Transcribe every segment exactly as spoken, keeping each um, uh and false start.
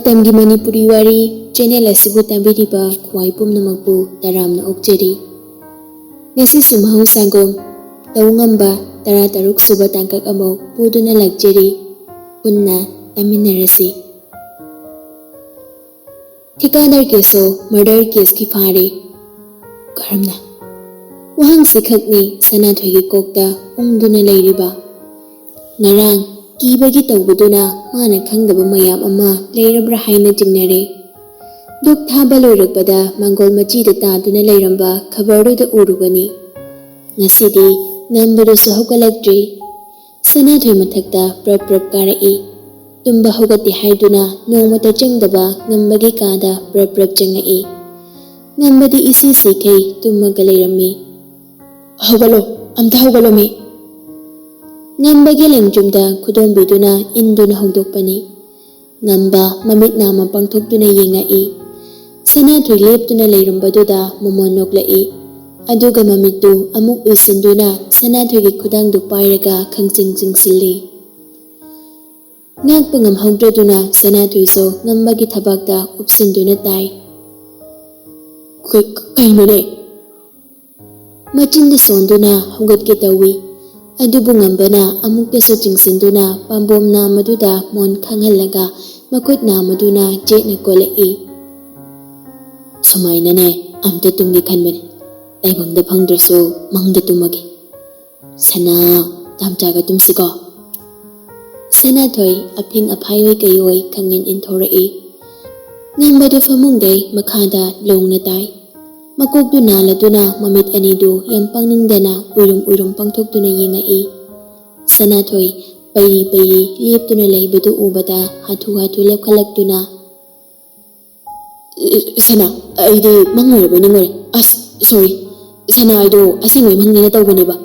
ꯃꯇꯝꯒꯤ ꯃꯅꯤꯄꯨꯔꯤ ꯋꯥꯔꯤ ꯆꯦꯅꯦꯜ ꯑꯁꯤꯕꯨ ꯇꯥꯕꯤꯔꯤꯕ ꯈ꯭ꯋꯥꯏ ꯄꯨꯝꯅꯃꯛꯄꯨ ꯇꯔꯥꯝꯅ ꯑꯣꯛꯆꯔꯤ꯫ ꯉꯁꯤꯁꯨ ꯃꯍꯧꯁꯥꯒꯨꯝ ꯇꯧ ꯉꯝꯕ ꯇꯔꯥꯇꯔꯨꯛ ꯁꯨꯕ ꯇꯥꯡꯀꯛ ꯑꯃꯨꯛ ꯄꯨꯗꯨꯅ ꯂꯥꯛꯆꯔꯤ꯫ ꯄꯨꯟꯅ ꯇꯥꯃꯤꯟꯅꯔꯁꯤ꯫ ꯊꯤꯀꯥꯗꯔ ꯀꯦꯁꯣ ꯃꯔꯗꯔ ꯀꯦꯁꯀꯤ ꯐꯥꯔꯦ꯫ ꯀꯔꯝꯅ? ꯋꯥꯍꯪꯁꯤ ꯈꯛꯅꯤ ꯁꯅꯥꯊꯣꯏꯒꯤ ꯀꯣꯛꯇ ꯎꯪꯗꯨꯅ ꯂꯩꯔꯤꯕ꯫ ꯉꯔꯥꯡ ꯀꯤꯕꯒꯤ ꯇꯧꯕꯗꯨꯅ ꯃꯥꯅ ꯈꯪꯗꯕ ꯃꯌꯥꯝ ꯑꯃ ꯂꯩꯔꯕ꯭ꯔꯥ ꯍꯥꯏꯅ ꯆꯤꯡꯅꯔꯦ꯫ ꯙꯨꯛ ꯊꯥꯕ ꯂꯣꯏꯔꯛꯄꯗ ꯃꯥꯡꯒꯣꯜ ꯃꯆꯤꯗ ꯇꯥꯗꯨꯅ ꯂꯩꯔꯝꯕ ꯈꯕꯔꯗꯨꯗ ꯎꯔꯨꯕꯅꯤ꯫ ꯉꯁꯤꯗꯤ ꯉꯝꯕꯗꯨꯁꯨ ꯍꯧꯒꯠꯂꯛꯇ꯭ꯔꯤ꯫ ꯁꯅꯥꯊꯣꯏ ꯃꯊꯛꯇ ꯄ꯭ꯔꯞ ꯄ꯭ꯔꯞ ꯀꯥꯔꯛꯏ꯫ ꯇꯨꯝꯕ ꯍꯧꯒꯠꯇꯦ ꯍꯥꯏꯗꯨꯅ ꯅꯣꯡꯃꯇ ꯆꯪꯗꯕ ꯉꯝꯕꯒꯤ ꯀꯥꯗ ꯄ꯭ꯔꯞ ꯄ꯭ꯔꯞ ꯆꯪꯉꯛꯏ꯫ ꯉꯝꯕꯗꯤ ꯏꯁꯤ ꯁꯤꯈꯩ ꯇꯨꯝꯃꯒ ꯂꯩꯔꯝꯃꯤ꯫ "ꯍꯧꯒꯠꯂꯣ, ꯑꯝꯇ ꯍꯧꯒꯠꯂꯣꯃꯤ!" ꯉꯝꯕꯒꯤ ꯂꯦꯡꯖꯨꯝꯗ ꯈꯨꯗꯣꯝꯕꯤꯗꯨꯅ ꯏꯟꯗꯨꯅ ꯍꯧꯗꯣꯛꯄꯅꯤ꯫ ꯉꯝꯕ ꯃꯃꯤꯠ ꯅꯥꯝꯃ ꯄꯥꯡꯊꯣꯛꯇꯨꯅ ꯌꯦꯡꯉꯛꯏ꯫ ꯁꯅꯥꯊꯣꯏ ꯂꯦꯞꯇꯨꯅ ꯂꯩꯔꯝꯕꯗꯨꯗ ꯃꯃꯣꯟ ꯅꯣꯛꯂꯛꯏ꯫ ꯑꯗꯨꯒ ꯃꯃꯤꯠꯇꯨ ꯑꯃꯨꯛ ꯎꯏꯁꯤꯟꯗꯨꯅ ꯁꯅꯥꯊꯣꯏꯒꯤ ꯈꯨꯗꯥꯡꯗꯨ ꯄꯥꯏꯔꯒ ꯈꯪꯆꯤꯡ ꯆꯤꯡꯁꯤꯜꯂꯤ꯫ ꯉꯥꯛꯄ ꯉꯝꯍꯧꯗ꯭ꯔꯗꯨꯅ ꯁꯅꯥꯊꯣꯏꯁꯨ ꯉꯝꯕꯒꯤ ꯊꯕꯥꯛꯇ ꯎꯞꯁꯤꯟꯗꯨꯅ ꯇꯥꯏ꯫ "ꯀ-, ꯀ-, ꯀꯩꯅꯣꯅꯦ?" ꯃꯆꯤꯟꯗ ꯁꯣꯟꯗꯨꯅ ꯍꯧꯒꯠꯀꯦ ꯇꯧꯏ꯫ ꯑꯗꯨꯕꯨ ꯉꯝꯕꯅ ꯑꯃꯨꯛꯇꯁꯨ ꯆꯤꯡꯁꯤꯟꯗꯨꯅ ꯄꯥꯝꯕꯣꯝ ꯅꯥꯝꯃꯗꯨꯗ ꯃꯣꯟ ꯈꯥꯡꯍꯜꯂꯒ ꯃꯈꯨꯠ ꯅꯥꯝꯃꯗꯨꯅ ꯆꯦꯠꯅ ꯀꯣꯜꯂꯛꯏ꯫ "ꯁꯨꯃꯥꯏꯅꯅꯦ ꯑꯝꯇ ꯇꯨꯝꯒꯦ ꯈꯟꯕꯅꯦ꯫ ꯇꯥꯏꯕꯪꯗ ꯐꯪꯗ꯭ꯔꯁꯨ ꯃꯪꯗ ꯇꯨꯝꯃꯒꯦ꯫ ꯁꯅꯥ, ꯇꯥꯝꯆꯥꯒ ꯇꯨꯝꯁꯤꯀꯣ?" ꯁꯅꯥꯊꯣꯏ ꯑꯐꯤꯡ ꯑꯐꯥꯏ ꯑꯣꯏ ꯀꯩ ꯑꯣꯏ ꯈꯪꯏꯟ ꯏꯟꯊꯣꯔꯛꯏ꯫ ꯉꯝꯕꯗꯨ ꯐꯃꯨꯡꯗꯩ ꯃꯈꯥꯗ ꯂꯣꯡꯅ ꯇꯥꯏ꯫ ꯃꯀꯣꯛꯇꯨ ꯅꯥꯜꯂꯗꯨꯅ ꯃꯃꯤꯠ ꯑꯅꯤꯗꯨ ꯌꯥꯝ ꯄꯥꯡꯅꯤꯡꯗꯅ ꯎꯏꯔꯨꯝ ꯎꯏꯔꯨꯝ ꯄꯥꯡꯊꯣꯛꯇꯨꯅ ꯌꯦꯡꯉꯛꯏ꯫ ꯁꯅꯥꯊꯣꯏ ꯄꯩꯔꯤ ꯄꯩꯔꯤ ꯂꯦꯞꯇꯨꯅ ꯂꯩꯕꯗꯨ ꯎꯕꯗ ꯍꯥꯊꯨ ꯍꯥꯊꯨ ꯂꯦꯞꯈꯠꯂꯛꯇꯨꯅ, "ꯁꯅꯥ, ꯑꯩꯗꯤ ꯃꯪ ꯑꯣꯏꯔꯕꯣꯏ ꯅꯤꯡꯉꯨꯔꯦ꯫ ꯑꯁ, ꯁꯣꯔꯤ꯫ ꯁꯅꯥ, ꯑꯩꯗꯣ ꯑꯁꯦꯡꯕꯩ ꯃꯪꯅꯦꯅ ꯇꯧꯕꯅꯦꯕ꯫"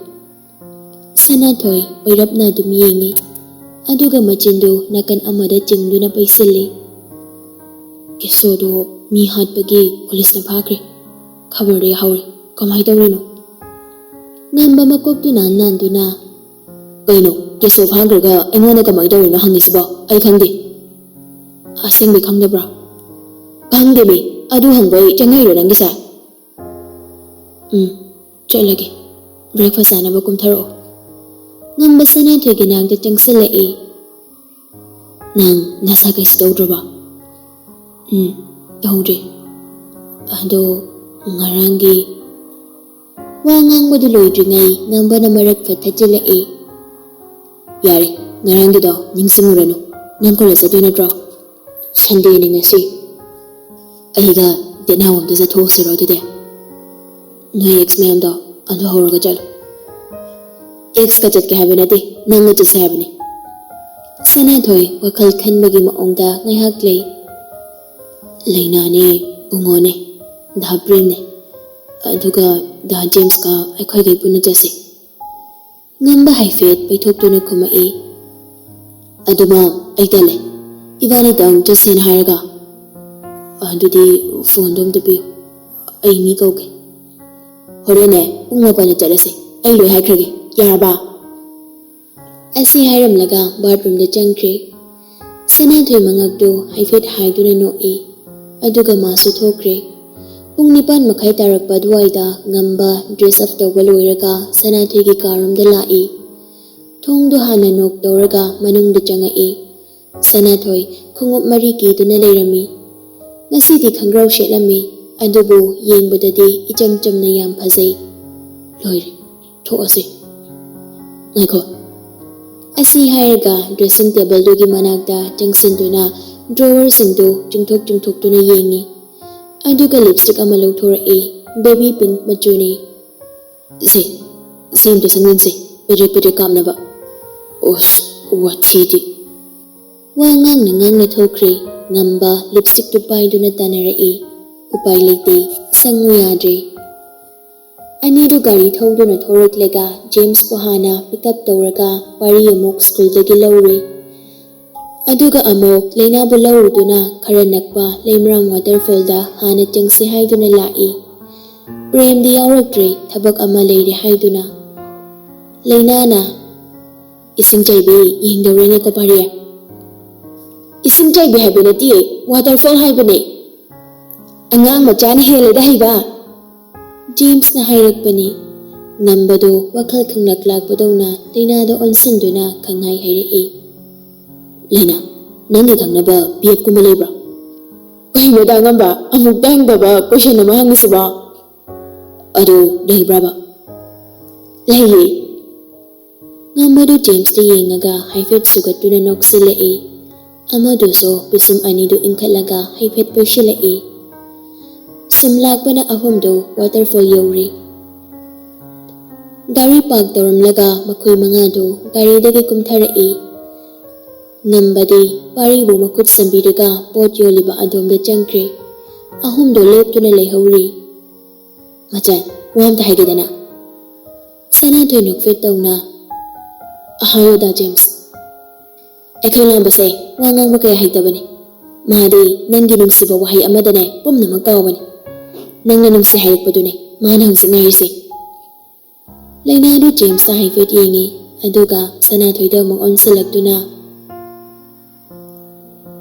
ꯁꯅꯥꯊꯣꯏ ꯑꯣꯏꯔꯞꯅ ꯑꯗꯨꯝ ꯌꯦꯡꯉꯤ꯫ ꯑꯗꯨꯒ ꯃꯆꯤꯟꯗꯨ ꯅꯥꯀꯟ ꯑꯃꯗ ꯆꯤꯡꯗꯨꯅ ꯄꯩꯁꯤꯜꯂꯤ꯫ "ꯀꯦꯁꯣꯗꯣ ꯃꯤ ꯍꯥꯠꯄꯒꯤ ꯄꯨꯂꯤꯁꯅ ꯐꯥꯈ꯭ꯔꯦ꯫ ꯈꯕꯔꯗ ꯌꯥꯍꯧꯔꯦ꯫ ꯀꯃꯥꯏ ꯇꯧꯔꯤꯅꯣ?" ꯉꯝꯕ ꯃꯀꯣꯛꯇꯨ ꯅꯥꯟ ꯅꯥꯟꯗꯨꯅ, "ꯀꯩꯅꯣ, ꯀꯦꯁꯣ ꯐꯥꯈ꯭ꯔꯒ ꯑꯩꯉꯣꯟꯗ ꯀꯃꯥꯏ ꯇꯧꯔꯤꯅꯣ ꯍꯪꯉꯤꯁꯤꯕꯣ? ꯑꯩ ꯈꯪꯗꯦ꯫" ꯑꯁꯦꯡꯕꯩ ꯈꯪꯗꯕ꯭ꯔꯣ? ꯈꯪꯗꯦꯃꯤ, ꯑꯗꯨ ꯍꯪꯕꯩ ꯆꯪꯉꯛꯏꯔꯣ ꯅꯪꯒꯤꯁꯦ? ꯎꯝ, ꯆꯠꯂꯒꯦ꯫ Breakfast ꯆꯥꯅꯕ ꯀꯨꯝꯊꯔꯛꯑꯣ꯫ ꯉꯝꯕ ꯁꯅꯥꯊꯣꯏꯒꯤ ꯅꯥꯛꯇ ꯆꯪꯁꯤꯜꯂꯛꯏ꯫ ꯅꯪ ꯅꯁꯥ ꯀꯩꯁꯨ ꯇꯧꯗ꯭ꯔꯕ? ꯎꯝ, ꯇꯧꯗ꯭ꯔꯤ꯫ ꯑꯗꯣ ꯉꯔꯥꯡꯒꯤ ꯋꯥ ꯉꯥꯡꯕꯗꯨ ꯂꯣꯏꯗ꯭ꯔꯤꯉꯩ ꯉꯝꯕꯅ ꯃꯔꯛ ꯐꯠ ꯊꯠꯆꯤꯜꯂꯛꯏ꯫ ꯌꯥꯔꯦ, ꯉꯔꯥꯡꯒꯤꯗꯣ ꯅꯤꯡꯁꯤꯡꯉꯨꯔꯅꯨ꯫ ꯅꯪ college ꯆꯠꯇꯣꯏ ꯅꯠꯇ꯭ꯔꯣ? Sundayꯅꯤ ꯉꯁꯤ꯫ ꯑꯩꯒ dinner ꯑꯝꯇ ꯆꯠꯊꯣꯛꯎꯁꯤꯔꯣ ꯑꯗꯨꯗꯤ? ꯅꯣꯏ ex ꯃꯌꯥꯝꯗꯣ ꯑꯗꯨ ꯍꯧꯔꯒ ꯆꯠꯂꯣ꯫ Exꯀ ꯆꯠꯀꯦ ꯍꯥꯏꯕ ꯅꯠꯇꯦ, ꯅꯪꯒ ꯆꯠꯁꯦ ꯍꯥꯏꯕꯅꯤ꯫ ꯁꯅꯥꯊꯣꯏ ꯋꯥꯈꯜ ꯈꯟꯕꯒꯤ ꯃꯑꯣꯡꯗ ꯉꯥꯏꯍꯥꯛ ꯂꯩ꯫ ꯂꯩꯅꯥꯅꯦ, ꯕꯨꯡꯉꯣꯅꯦ, ꯗꯥ ꯄ꯭ꯔꯦꯝꯅꯦ, ꯑꯗꯨꯒ ꯗꯥ ꯖꯦꯝꯁꯀ ꯑꯩꯈꯣꯏꯒꯩ ꯄꯨꯟꯅ ꯆꯠꯁꯤ꯫ ꯉꯝꯕ ꯍꯥꯏꯐꯦꯠ ꯄꯩꯊꯣꯛꯇꯨꯅ ꯈꯨꯝꯃꯛꯏ꯫ ꯑꯗꯨꯃ ꯑꯩ ꯇꯜꯂꯦ꯫ ꯏꯕꯥꯅꯤꯇꯪ ꯆꯠꯁꯦꯅ ꯍꯥꯏꯔꯒ? ꯑꯗꯨꯗꯤ phoneꯗꯣ ꯑꯝꯇ ꯄꯤꯌꯨ, ꯑꯩ ꯃꯤ ꯀꯧꯒꯦ꯫ ꯍꯣꯔꯦꯟꯅꯦ ꯄꯨꯡ ꯃꯥꯄꯟꯗ ꯆꯠꯂꯁꯦ, ꯑꯩ ꯂꯣꯏ ꯍꯥꯏꯈ꯭ꯔꯒꯦ, ꯌꯥꯔꯕ? ꯑꯁꯤ ꯍꯥꯏꯔꯝꯂꯒ bathroomꯗ ꯆꯪꯈ꯭ꯔꯦ꯫ ꯁꯅꯥꯊꯣꯏ ꯃꯉꯛꯇꯨ ꯍꯥꯏꯐꯦꯠ ꯍꯥꯏꯗꯨꯅ ꯅꯣꯛꯏ, ꯑꯗꯨꯒ ꯃꯥꯁꯨ ꯊꯣꯛꯈ꯭ꯔꯦ꯫ ꯄꯨꯡ ꯅꯤꯄꯥꯟ ꯃꯈꯥꯏ ꯇꯥꯔꯛꯄ ꯑꯗꯨꯋꯥꯏꯗ ꯉꯝꯕ dress up ꯇꯧꯕ ꯂꯣꯏꯔꯒ ꯁꯅꯥꯊꯣꯏꯒꯤ ꯀꯥꯔꯣꯝꯗ ꯂꯥꯛꯏ꯫ ꯊꯣꯡꯗꯨ ꯍꯥꯟꯅ knock ꯇꯧꯔꯒ ꯃꯅꯨꯡꯗ ꯆꯪꯉꯛꯏ꯫ ꯁꯅꯥꯊꯣꯏ ꯈꯣꯡꯎꯞ ꯃꯔꯤ ꯀꯤꯗꯨꯅ ꯂꯩꯔꯝꯃꯤ꯫ ꯉꯁꯤꯗꯤ ꯈꯪꯒ꯭ꯔꯥꯎ ꯁꯦꯠꯂꯝꯃꯤ, ꯑꯗꯨꯕꯨ ꯌꯦꯡꯕꯗꯗꯤ ꯏꯆꯝ ꯆꯝꯅ ꯌꯥꯝ ꯐꯖꯩ꯫ ꯂꯣꯏꯔꯦ, ꯊꯣꯛꯑꯁꯤ꯫ ꯉꯥꯏꯈꯣ꯫ ꯑꯁꯤ ꯍꯥꯏꯔꯒ dressing tableꯗꯨꯒꯤ ꯃꯅꯥꯛꯇ ꯆꯪꯁꯤꯟꯗꯨꯅ drawerꯁꯤꯡꯗꯨ ꯆꯤꯡꯊꯣꯛ ꯆꯤꯡꯊꯣꯛꯇꯨꯅ ꯌꯦꯡꯉꯤ꯫ ꯑꯗꯨꯒ lipstick ꯑꯃ ꯂꯧꯊꯣꯔꯛꯏ, baby pink ꯃꯆꯨꯅꯤ꯫ ꯁꯤ, ꯁꯤ ꯑꯝꯇ ꯁꯪꯖꯤꯟꯁꯤ, ꯄꯦꯗ꯭ꯔꯦꯛ ꯄꯦꯗ꯭ꯔꯦꯛ ꯀꯥꯞꯅꯕ꯫ ꯑꯣꯁ, ꯋꯥꯊꯤꯗꯤ꯫ ꯋꯥ ꯉꯥꯡꯅ ꯉꯥꯡꯅ ꯊꯣꯛꯈ꯭ꯔꯦ꯫ ꯉꯝꯕ lipstickꯇꯨ ꯄꯥꯏꯗꯨꯅ ꯇꯥꯟꯅꯔꯛꯏ꯫ ꯎꯄꯥꯏ ꯂꯩꯇꯦ, ꯁꯪꯉꯨ ꯌꯥꯗ꯭ꯔꯦ꯫ ꯑꯅꯤꯗꯨ ꯒꯥꯔꯤ ꯊꯧꯗꯨꯅ ꯊꯣꯔꯛꯂꯒ ꯖꯦꯝꯁꯄꯨ ꯍꯥꯟꯅ pick up ꯇꯧꯔꯒ ꯄꯥꯔꯤ ꯑꯃꯨꯛ ꯁ꯭ꯀꯨꯜꯗꯒꯤ ꯂꯧꯔꯦ꯫ ꯑꯗꯨꯒ ꯑꯃꯨꯛ ꯂꯩꯅꯥꯕꯨ ꯂꯧꯔꯨꯗꯨꯅ ꯈꯔ ꯅꯛꯄ ꯂꯩꯃꯔꯥꯝ waterfallꯗ ꯍꯥꯟꯅ ꯆꯪꯁꯤ ꯍꯥꯏꯗꯨꯅ ꯂꯥꯛꯏ꯫ ꯄ꯭ꯔꯦꯝꯗꯤ ꯌꯥꯎꯔꯛꯇ꯭ꯔꯦ, ꯊꯕꯛ ꯑꯃ ꯂꯩꯔꯦ ꯍꯥꯏꯗꯨꯅ꯫ ꯂꯩꯅꯥꯅ, "ꯏꯁꯤꯡ ꯆꯥꯏꯕꯤ, ꯌꯦꯡꯗꯧꯔꯦꯅꯦꯀꯣ ꯄꯥꯔꯤ"꯫ "ꯏꯁꯤꯡ ꯆꯥꯏꯕꯤ ꯍꯥꯏꯕ ꯅꯠꯇꯤꯌꯦ, waterfall ꯍꯥꯏꯕꯅꯦ꯫ ꯑꯉꯥꯡ ꯃꯆꯥꯅ ꯍꯦꯜꯂꯦꯗ ꯍꯩꯕ", ꯖꯦꯝꯁꯅ ꯍꯥꯏꯔꯛꯄꯅꯤ꯫ ꯉꯝꯕꯗꯣ ꯋꯥꯈꯜ ꯈꯪꯂꯛ ꯂꯥꯛꯄꯗꯧꯅ ꯂꯩꯅꯥꯗ ꯑꯣꯟꯁꯤꯟꯗꯨꯅ ꯈꯪꯍꯥꯏ ꯍꯥꯏꯔꯛꯏ꯫ "ꯂꯩꯅꯥ, ꯅꯪꯒꯤ ꯈꯪꯅꯕ ꯕꯤ ꯑꯦꯐ ꯀꯨꯝꯕ ꯂꯩꯕ꯭ꯔꯣ?" "ꯀꯩꯅꯣꯗ ꯑꯉꯝꯕ, ꯑꯃꯨꯛꯇ ꯍꯪꯗꯕ ꯀꯣꯏꯁꯟ ꯑꯃ ꯍꯪꯉꯤꯁꯤꯕꯣ?" "ꯑꯗꯨ ꯂꯩꯕ꯭ꯔꯕ?" "ꯂꯩꯌꯦ꯫" ꯉꯝꯕꯗꯨ ꯖꯦꯝꯁꯇ ꯌꯦꯡꯉꯒ ꯍꯥꯏꯐꯦꯠ ꯁꯨꯒꯠꯇꯨꯅ ꯅꯣꯛꯁꯤꯜꯂꯛꯏ꯫ ꯑꯃꯗꯨꯁꯨ ꯄꯤꯁꯨꯝ ꯑꯅꯤꯗꯨ ꯏꯟꯈꯠꯂꯒ ꯍꯥꯏꯐꯦꯠ ꯄꯩꯁꯤꯜꯂꯛꯏ꯫ ꯁꯨꯝ ꯂꯥꯛꯄꯅ ꯑꯍꯨꯝꯗꯨ waterfall ꯌꯧꯔꯦ꯫ ꯒꯥꯔꯤ ꯄꯥꯔꯛ ꯇꯧꯔꯝꯂꯒ ꯃꯈꯣꯏ ꯃꯉꯥꯗꯨ ꯒꯥꯔꯤꯗꯒꯤ ꯀꯨꯝꯊꯔꯛꯏ꯫ ꯉꯝꯕꯗꯤ ꯄꯥꯔꯤꯕꯨ ꯃꯈꯨꯠ ꯁꯝꯕꯤꯔꯒ ꯄꯣꯠ ꯌꯣꯜꯂꯤꯕ ꯑꯗꯣꯝꯗ ꯆꯪꯈ꯭ꯔꯦ꯫ ꯑꯍꯨꯝꯗꯣ ꯂꯦꯞꯇꯨꯅ ꯂꯩꯍꯧꯔꯤ꯫ "ꯃꯆꯟ, ꯋꯥ ꯑꯝꯇ ꯍꯥꯏꯒꯦꯗꯅ?" ꯁꯅꯥꯊꯣꯏ ꯅꯣꯛꯐꯦꯠ ꯇꯧꯅ, "ꯍꯥꯏꯌꯣꯗ ꯖꯦꯝꯁ꯫" "ꯑꯩꯈꯣꯏ ꯂꯥꯝꯕꯁꯦ ꯋꯥ ꯉꯥꯡꯕ ꯀꯌꯥ ꯍꯩꯇꯕꯅꯤ꯫ ꯃꯥꯗꯤ ꯅꯪꯒꯤ ꯅꯨꯡꯁꯤꯕ ꯋꯥꯍꯩ ꯑꯃꯗꯅꯦ ꯄꯨꯝꯅꯃꯛ ꯀꯥꯎꯕꯅꯤ꯫ ꯅꯪꯅ ꯅꯨꯡꯁꯤ ꯍꯥꯏꯔꯛꯄꯗꯨꯅꯦ ꯃꯥꯅ ꯍꯧꯖꯤꯛ ꯉꯥꯏꯔꯤꯁꯦ꯫" ꯂꯩꯅꯥꯗꯨ ꯖꯦꯝꯁꯇ ꯍꯥꯏꯐꯦꯠ ꯌꯦꯡꯉꯤ, ꯑꯗꯨꯒ ꯁꯅꯥꯊꯣꯏꯗ ꯑꯃꯨꯛ ꯑꯣꯟꯁꯤꯜꯂꯛꯇꯨꯅ,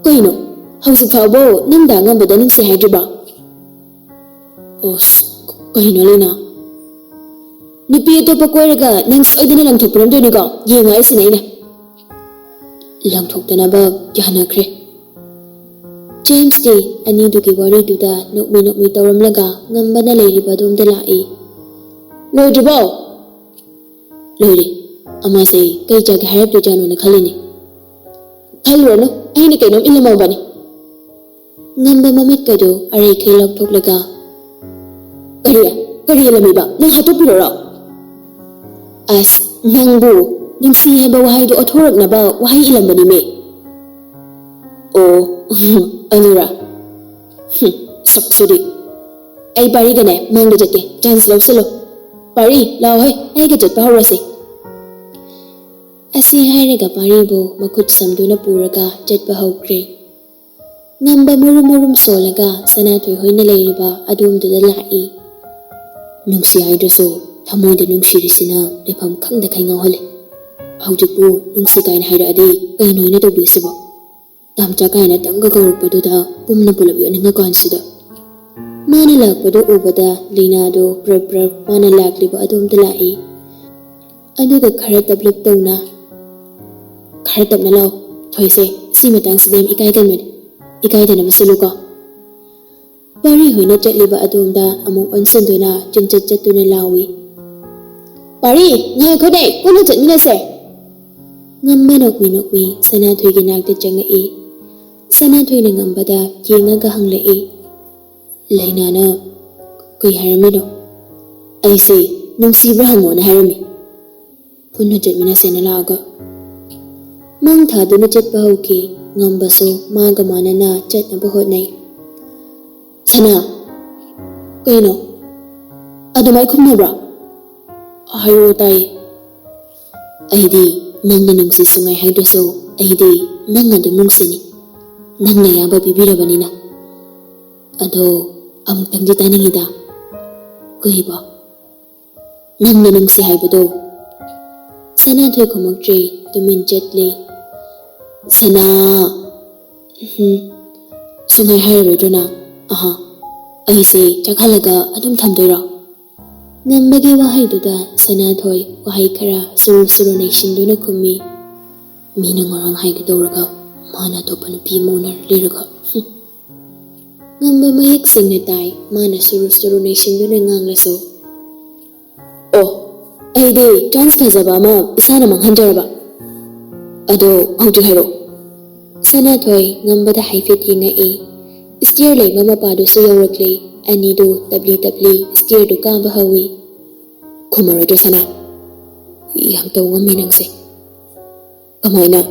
"ꯀꯩꯅꯣ, ꯍꯧꯖꯤꯛ ꯐꯥꯎꯕ ꯅꯪꯗ ꯑꯉꯝꯕꯗ ꯅꯨꯡꯁꯤ ꯍꯥꯏꯗ꯭ꯔꯤꯕꯣ?" "ꯑꯣꯁ, ꯀꯩꯅꯣ ꯂꯩꯅꯥ? ꯅꯨꯄꯤ ꯑꯇꯣꯞꯄ ꯀꯣꯏꯔꯒ ꯅꯪ ꯁꯣꯏꯗꯅ ꯂꯪꯊꯣꯛꯄꯤꯔꯝꯗꯣꯏꯅꯤꯀꯣ, ꯌꯦꯡꯉꯣ ꯍꯥꯏꯁꯤꯅꯦ ꯑꯩꯅ꯫" ꯂꯪꯊꯣꯛꯇꯅꯕ ꯌꯥꯅꯈ꯭ꯔꯦ꯫ ꯖꯦꯝꯁꯇꯤ ꯑꯅꯤꯗꯨꯒꯤ ꯋꯥꯔꯤꯗꯨꯗ ꯅꯣꯛꯃꯤ ꯅꯣꯛꯃꯤ ꯇꯧꯔꯝꯂꯒ ꯉꯝꯕꯅ ꯂꯩꯔꯤꯕ ꯑꯗꯣꯝꯗ ꯂꯥꯛꯏ꯫ "ꯂꯣꯏꯗ꯭ꯔꯤꯕꯣ?" "ꯂꯣꯏꯔꯦ꯫ ꯑꯃꯁꯦ ꯀꯩ ꯆꯥꯒꯦ ꯍꯥꯏꯔꯛꯇꯣꯏꯖꯥꯠꯅꯣꯅ ꯈꯜꯂꯤꯅꯦ꯫" "ꯈꯜꯂꯨꯔꯅꯨ, ꯑꯩꯅ ꯀꯩꯅꯣꯝ ꯏꯜꯂꯝꯃꯕꯅꯤ꯫" ꯉꯝꯕ ꯃꯃꯤꯠꯀꯗꯨ ꯑꯔꯩꯈꯩ ꯂꯥꯎꯊꯣꯛꯂꯒ, "ꯀꯔꯤ? ꯀꯔꯤ ꯏꯜꯂꯝꯃꯤꯕ? ꯅꯪ ꯍꯥꯠꯇꯣꯛꯄꯤꯔꯣꯔꯣ?" "ꯑꯁ, ꯅꯪꯕꯨ ꯅꯨꯡꯁꯤ ꯍꯥꯏꯕ ꯋꯥꯍꯩꯗꯣ ꯑꯣꯠꯊꯣꯔꯛꯅꯕ ꯋꯥꯍꯩ ꯏꯜꯂꯝꯕꯅꯤꯃꯦ꯫" "ꯑꯣ, ꯑꯗꯨꯔꯥ? ꯍꯨꯝ, ꯁꯛꯁꯤꯗꯤ꯫ ꯑꯩ ꯄꯥꯔꯤꯒꯅꯦ ꯃꯥꯡꯗ ꯆꯠꯀꯦ, ꯆꯥꯟꯁ ꯂꯧꯁꯤꯜꯂꯣ꯫ ꯄꯥꯔꯤ, ꯂꯥꯛꯑꯣ ꯍꯦ, ꯑꯩꯒ ꯆꯠꯄ ꯍꯧꯔꯁꯤ꯫" ꯑꯁꯤ ꯍꯥꯏꯔꯒ ꯄꯥꯔꯤꯕꯨ ꯃꯈꯨꯠ ꯁꯝꯗꯨꯅ ꯄꯨꯔꯒ ꯆꯠꯄ ꯍꯧꯈ꯭ꯔꯦ꯫ ꯉꯝꯕ ꯃꯨꯔꯨꯝ ꯃꯨꯔꯨꯝ ꯁꯣꯜꯂꯒ ꯁꯅꯥꯊꯣꯏ ꯍꯣꯏꯅ ꯂꯩꯔꯤꯕ ꯑꯗꯣꯝꯗꯨꯗ ꯂꯥꯛꯏ꯫ "ꯅꯨꯡꯁꯤ ꯍꯥꯏꯗ꯭ꯔꯁꯨ ꯊꯃꯣꯏꯗ ꯅꯨꯡꯁꯤꯔꯤꯁꯤꯅ ꯂꯩꯐꯝ ꯈꯪꯗꯈꯩ ꯉꯥꯎꯍꯜꯂꯦ꯫ ꯍꯧꯖꯤꯛꯄꯨ ꯅꯨꯡꯁꯤ ꯀꯥꯏꯅ ꯍꯥꯏꯔꯛꯑꯗꯤ ꯀꯩꯅꯣ ꯑꯩꯅ ꯇꯧꯗꯣꯏꯁꯤꯕꯣ?" ꯌꯥꯝ ꯆꯥꯛꯀꯥꯏꯅ ꯇꯪꯒ ꯀꯧꯔꯛꯄꯗꯨꯗ ꯄꯨꯝꯅ ꯄꯨꯂꯞ ꯌꯣꯠꯅꯤꯡꯉꯀꯥꯟꯁꯤꯗ꯫ ꯃꯥꯅ ꯂꯥꯛꯄꯗꯨ ꯎꯕꯗ ꯂꯩꯅꯥꯗꯣ ꯄ꯭ꯔꯞ ꯄ꯭ꯔꯞ ꯃꯥꯅ ꯂꯥꯛꯂꯤꯕ ꯑꯗꯣꯝꯗ ꯂꯥꯛꯏ꯫ ꯑꯗꯨꯒ ꯈꯔ ꯇꯞꯂꯞ ꯇꯧꯅ, "ꯈꯔ ꯇꯞꯅ ꯂꯥꯛꯑꯣ, ꯊꯣꯏꯁꯦ, ꯁꯤ ꯃꯇꯥꯡꯁꯤꯗꯤ ꯌꯥꯝ ꯏꯀꯥꯏꯒꯟꯕꯅꯤ, ꯏꯀꯥꯏꯗꯅꯕ ꯁꯤꯜꯂꯨꯀꯣ"꯫ ꯄꯥꯔꯤ ꯍꯣꯏꯅ ꯆꯠꯂꯤꯕ ꯑꯗꯣꯝꯗ ꯑꯃꯨꯛ ꯑꯣꯟꯁꯤꯟꯗꯨꯅ ꯆꯤꯟꯆꯠ ꯆꯠꯇꯨꯅ ꯂꯥꯎꯏ, "ꯄꯥꯔꯤ, ꯉꯥꯏꯈꯣꯅꯦ, ꯄꯨꯟꯅ ꯆꯠꯃꯤꯟꯅꯁꯦ!" ꯉꯝꯕ ꯅꯣꯛꯃꯤ ꯅꯣꯛꯃꯤ ꯁꯅꯥꯊꯣꯏꯒꯤ ꯅꯥꯛꯇ ꯆꯪꯉꯛꯏ꯫ ꯁꯅꯥꯊꯣꯏꯅ ꯉꯝꯕꯗ ꯌꯦꯡꯉꯒ ꯍꯪꯂꯛꯏ, "ꯂꯩꯅꯥꯅ ꯀꯩ ꯍꯥꯏꯔꯝꯃꯤꯅꯣ?" "ꯑꯩꯁꯦ ꯅꯨꯡꯁꯤꯕ꯭ꯔꯥ ꯍꯪꯉꯣꯅ ꯍꯥꯏꯔꯝꯃꯤ, ꯄꯨꯟꯅ ꯆꯠꯃꯤꯟꯅꯁꯦꯅ ꯂꯥꯛꯑꯒ"꯫ ꯃꯥꯡ ꯊꯥꯗꯨꯅ ꯆꯠꯄ ꯍꯧꯈꯤ꯫ ꯉꯝꯕꯁꯨ ꯃꯥꯒ ꯃꯥꯟꯅꯅ ꯆꯠꯅꯕ ꯍꯣꯠꯅꯩ꯫ "ꯁꯅꯥ, ꯀꯩꯅꯣ? ꯑꯗꯨꯃꯥꯏ ꯈꯨꯝꯅꯕ꯭ꯔꯣ? ꯍꯥꯏꯔꯛꯑꯣ ꯇꯥꯏꯌꯦ꯫ ꯑꯩꯗꯤ ꯅꯪꯅ ꯅꯨꯡꯁꯤ ꯁꯨꯡꯍꯥꯏ ꯍꯥꯏꯗ꯭ꯔꯁꯨ, ꯑꯩꯗꯤ ꯅꯪ ꯑꯗꯨꯝ ꯅꯨꯡꯁꯤꯅꯤ, ꯅꯪꯅ ꯑꯌꯥꯕ ꯄꯤꯕꯤꯔꯕꯅꯤꯅ꯫ ꯑꯗꯣ ꯑꯃꯨꯛꯇꯪꯗꯤ ꯇꯥꯅꯤꯡꯉꯤꯗ"꯫ "ꯀꯩꯕꯣ? ꯅꯪꯅ ꯅꯨꯡꯁꯤ ꯍꯥꯏꯕꯗꯣ?" ꯁꯅꯥꯊꯣꯏ ꯈꯨꯝꯃꯛꯇ꯭ꯔꯦ, ꯇꯨꯃꯤꯟ ꯆꯠꯂꯦ꯫ "ꯁꯅꯥ, ꯎꯝ, ꯁꯨꯡꯍꯥꯏ ꯍꯥꯏꯔꯔꯣꯏꯗ꯭ꯔꯣ ꯅꯪ? ꯑꯍꯥ, ꯑꯩꯁꯦ ꯆꯥꯛꯍꯜꯂꯒ ꯑꯗꯨꯝ ꯊꯝꯗꯣꯏꯔꯣ?" ꯉꯝꯕꯒꯤ ꯋꯥꯍꯩꯗꯨꯗ ꯁꯅꯥꯊꯣꯏ ꯋꯥꯍꯩ ꯈꯔ ꯁꯨꯔꯨ ꯁꯨꯔꯨ ꯅꯩꯁꯤꯟꯗꯨꯅ ꯈꯨꯝꯃꯤ꯫ ꯃꯤꯅ ꯉꯔꯥꯡ ꯍꯥꯏꯒꯦ ꯇꯧꯔꯒ ꯃꯥꯅ ꯑꯇꯣꯞꯄ ꯅꯨꯄꯤ ꯑꯃ ꯎꯅꯔ ꯂꯩꯔꯒ, ꯍꯨꯝ꯫ ꯉꯝꯕ ꯃꯌꯦꯛ ꯁꯦꯡꯅ ꯇꯥꯏ, ꯃꯥꯅ ꯁꯨꯔꯨ ꯁꯨꯔꯨ ꯅꯩꯁꯤꯟꯗꯨꯅ ꯉꯥꯡꯂꯁꯨ꯫ "ꯑꯣ, ꯑꯩꯗꯤ ꯆꯥꯟꯁ ꯐꯖꯕ ꯑꯃ ꯏꯁꯥꯅ ꯃꯥꯡꯍꯟꯖꯔꯕ꯫ ꯑꯗꯣ ꯍꯧꯖꯤꯛ ꯍꯥꯏꯔꯛꯑꯣ"꯫ ꯁꯅꯥꯊꯣꯏ ꯉꯝꯕꯗ ꯍꯥꯏꯐꯦꯠ ꯌꯦꯡꯉꯛꯏ꯫ ꯁ꯭ꯇꯤꯌꯔ ꯂꯩꯕ ꯃꯄꯥꯗꯨꯁꯨ ꯌꯧꯔꯛꯂꯦ꯫ ꯑꯅꯤꯗꯨ ꯇꯞꯂꯤ ꯇꯞꯂꯤ ꯁ꯭ꯇꯤꯌꯔꯗꯨ ꯀꯥꯕ ꯍꯧꯏ꯫ "ꯈꯨꯝꯃꯔꯣꯏꯗ꯭ꯔꯣ ꯁꯅꯥ? ꯌꯥꯝ ꯇꯧ ꯉꯝꯃꯦ ꯅꯪꯁꯦ꯫ ꯀꯃꯥꯏꯅ?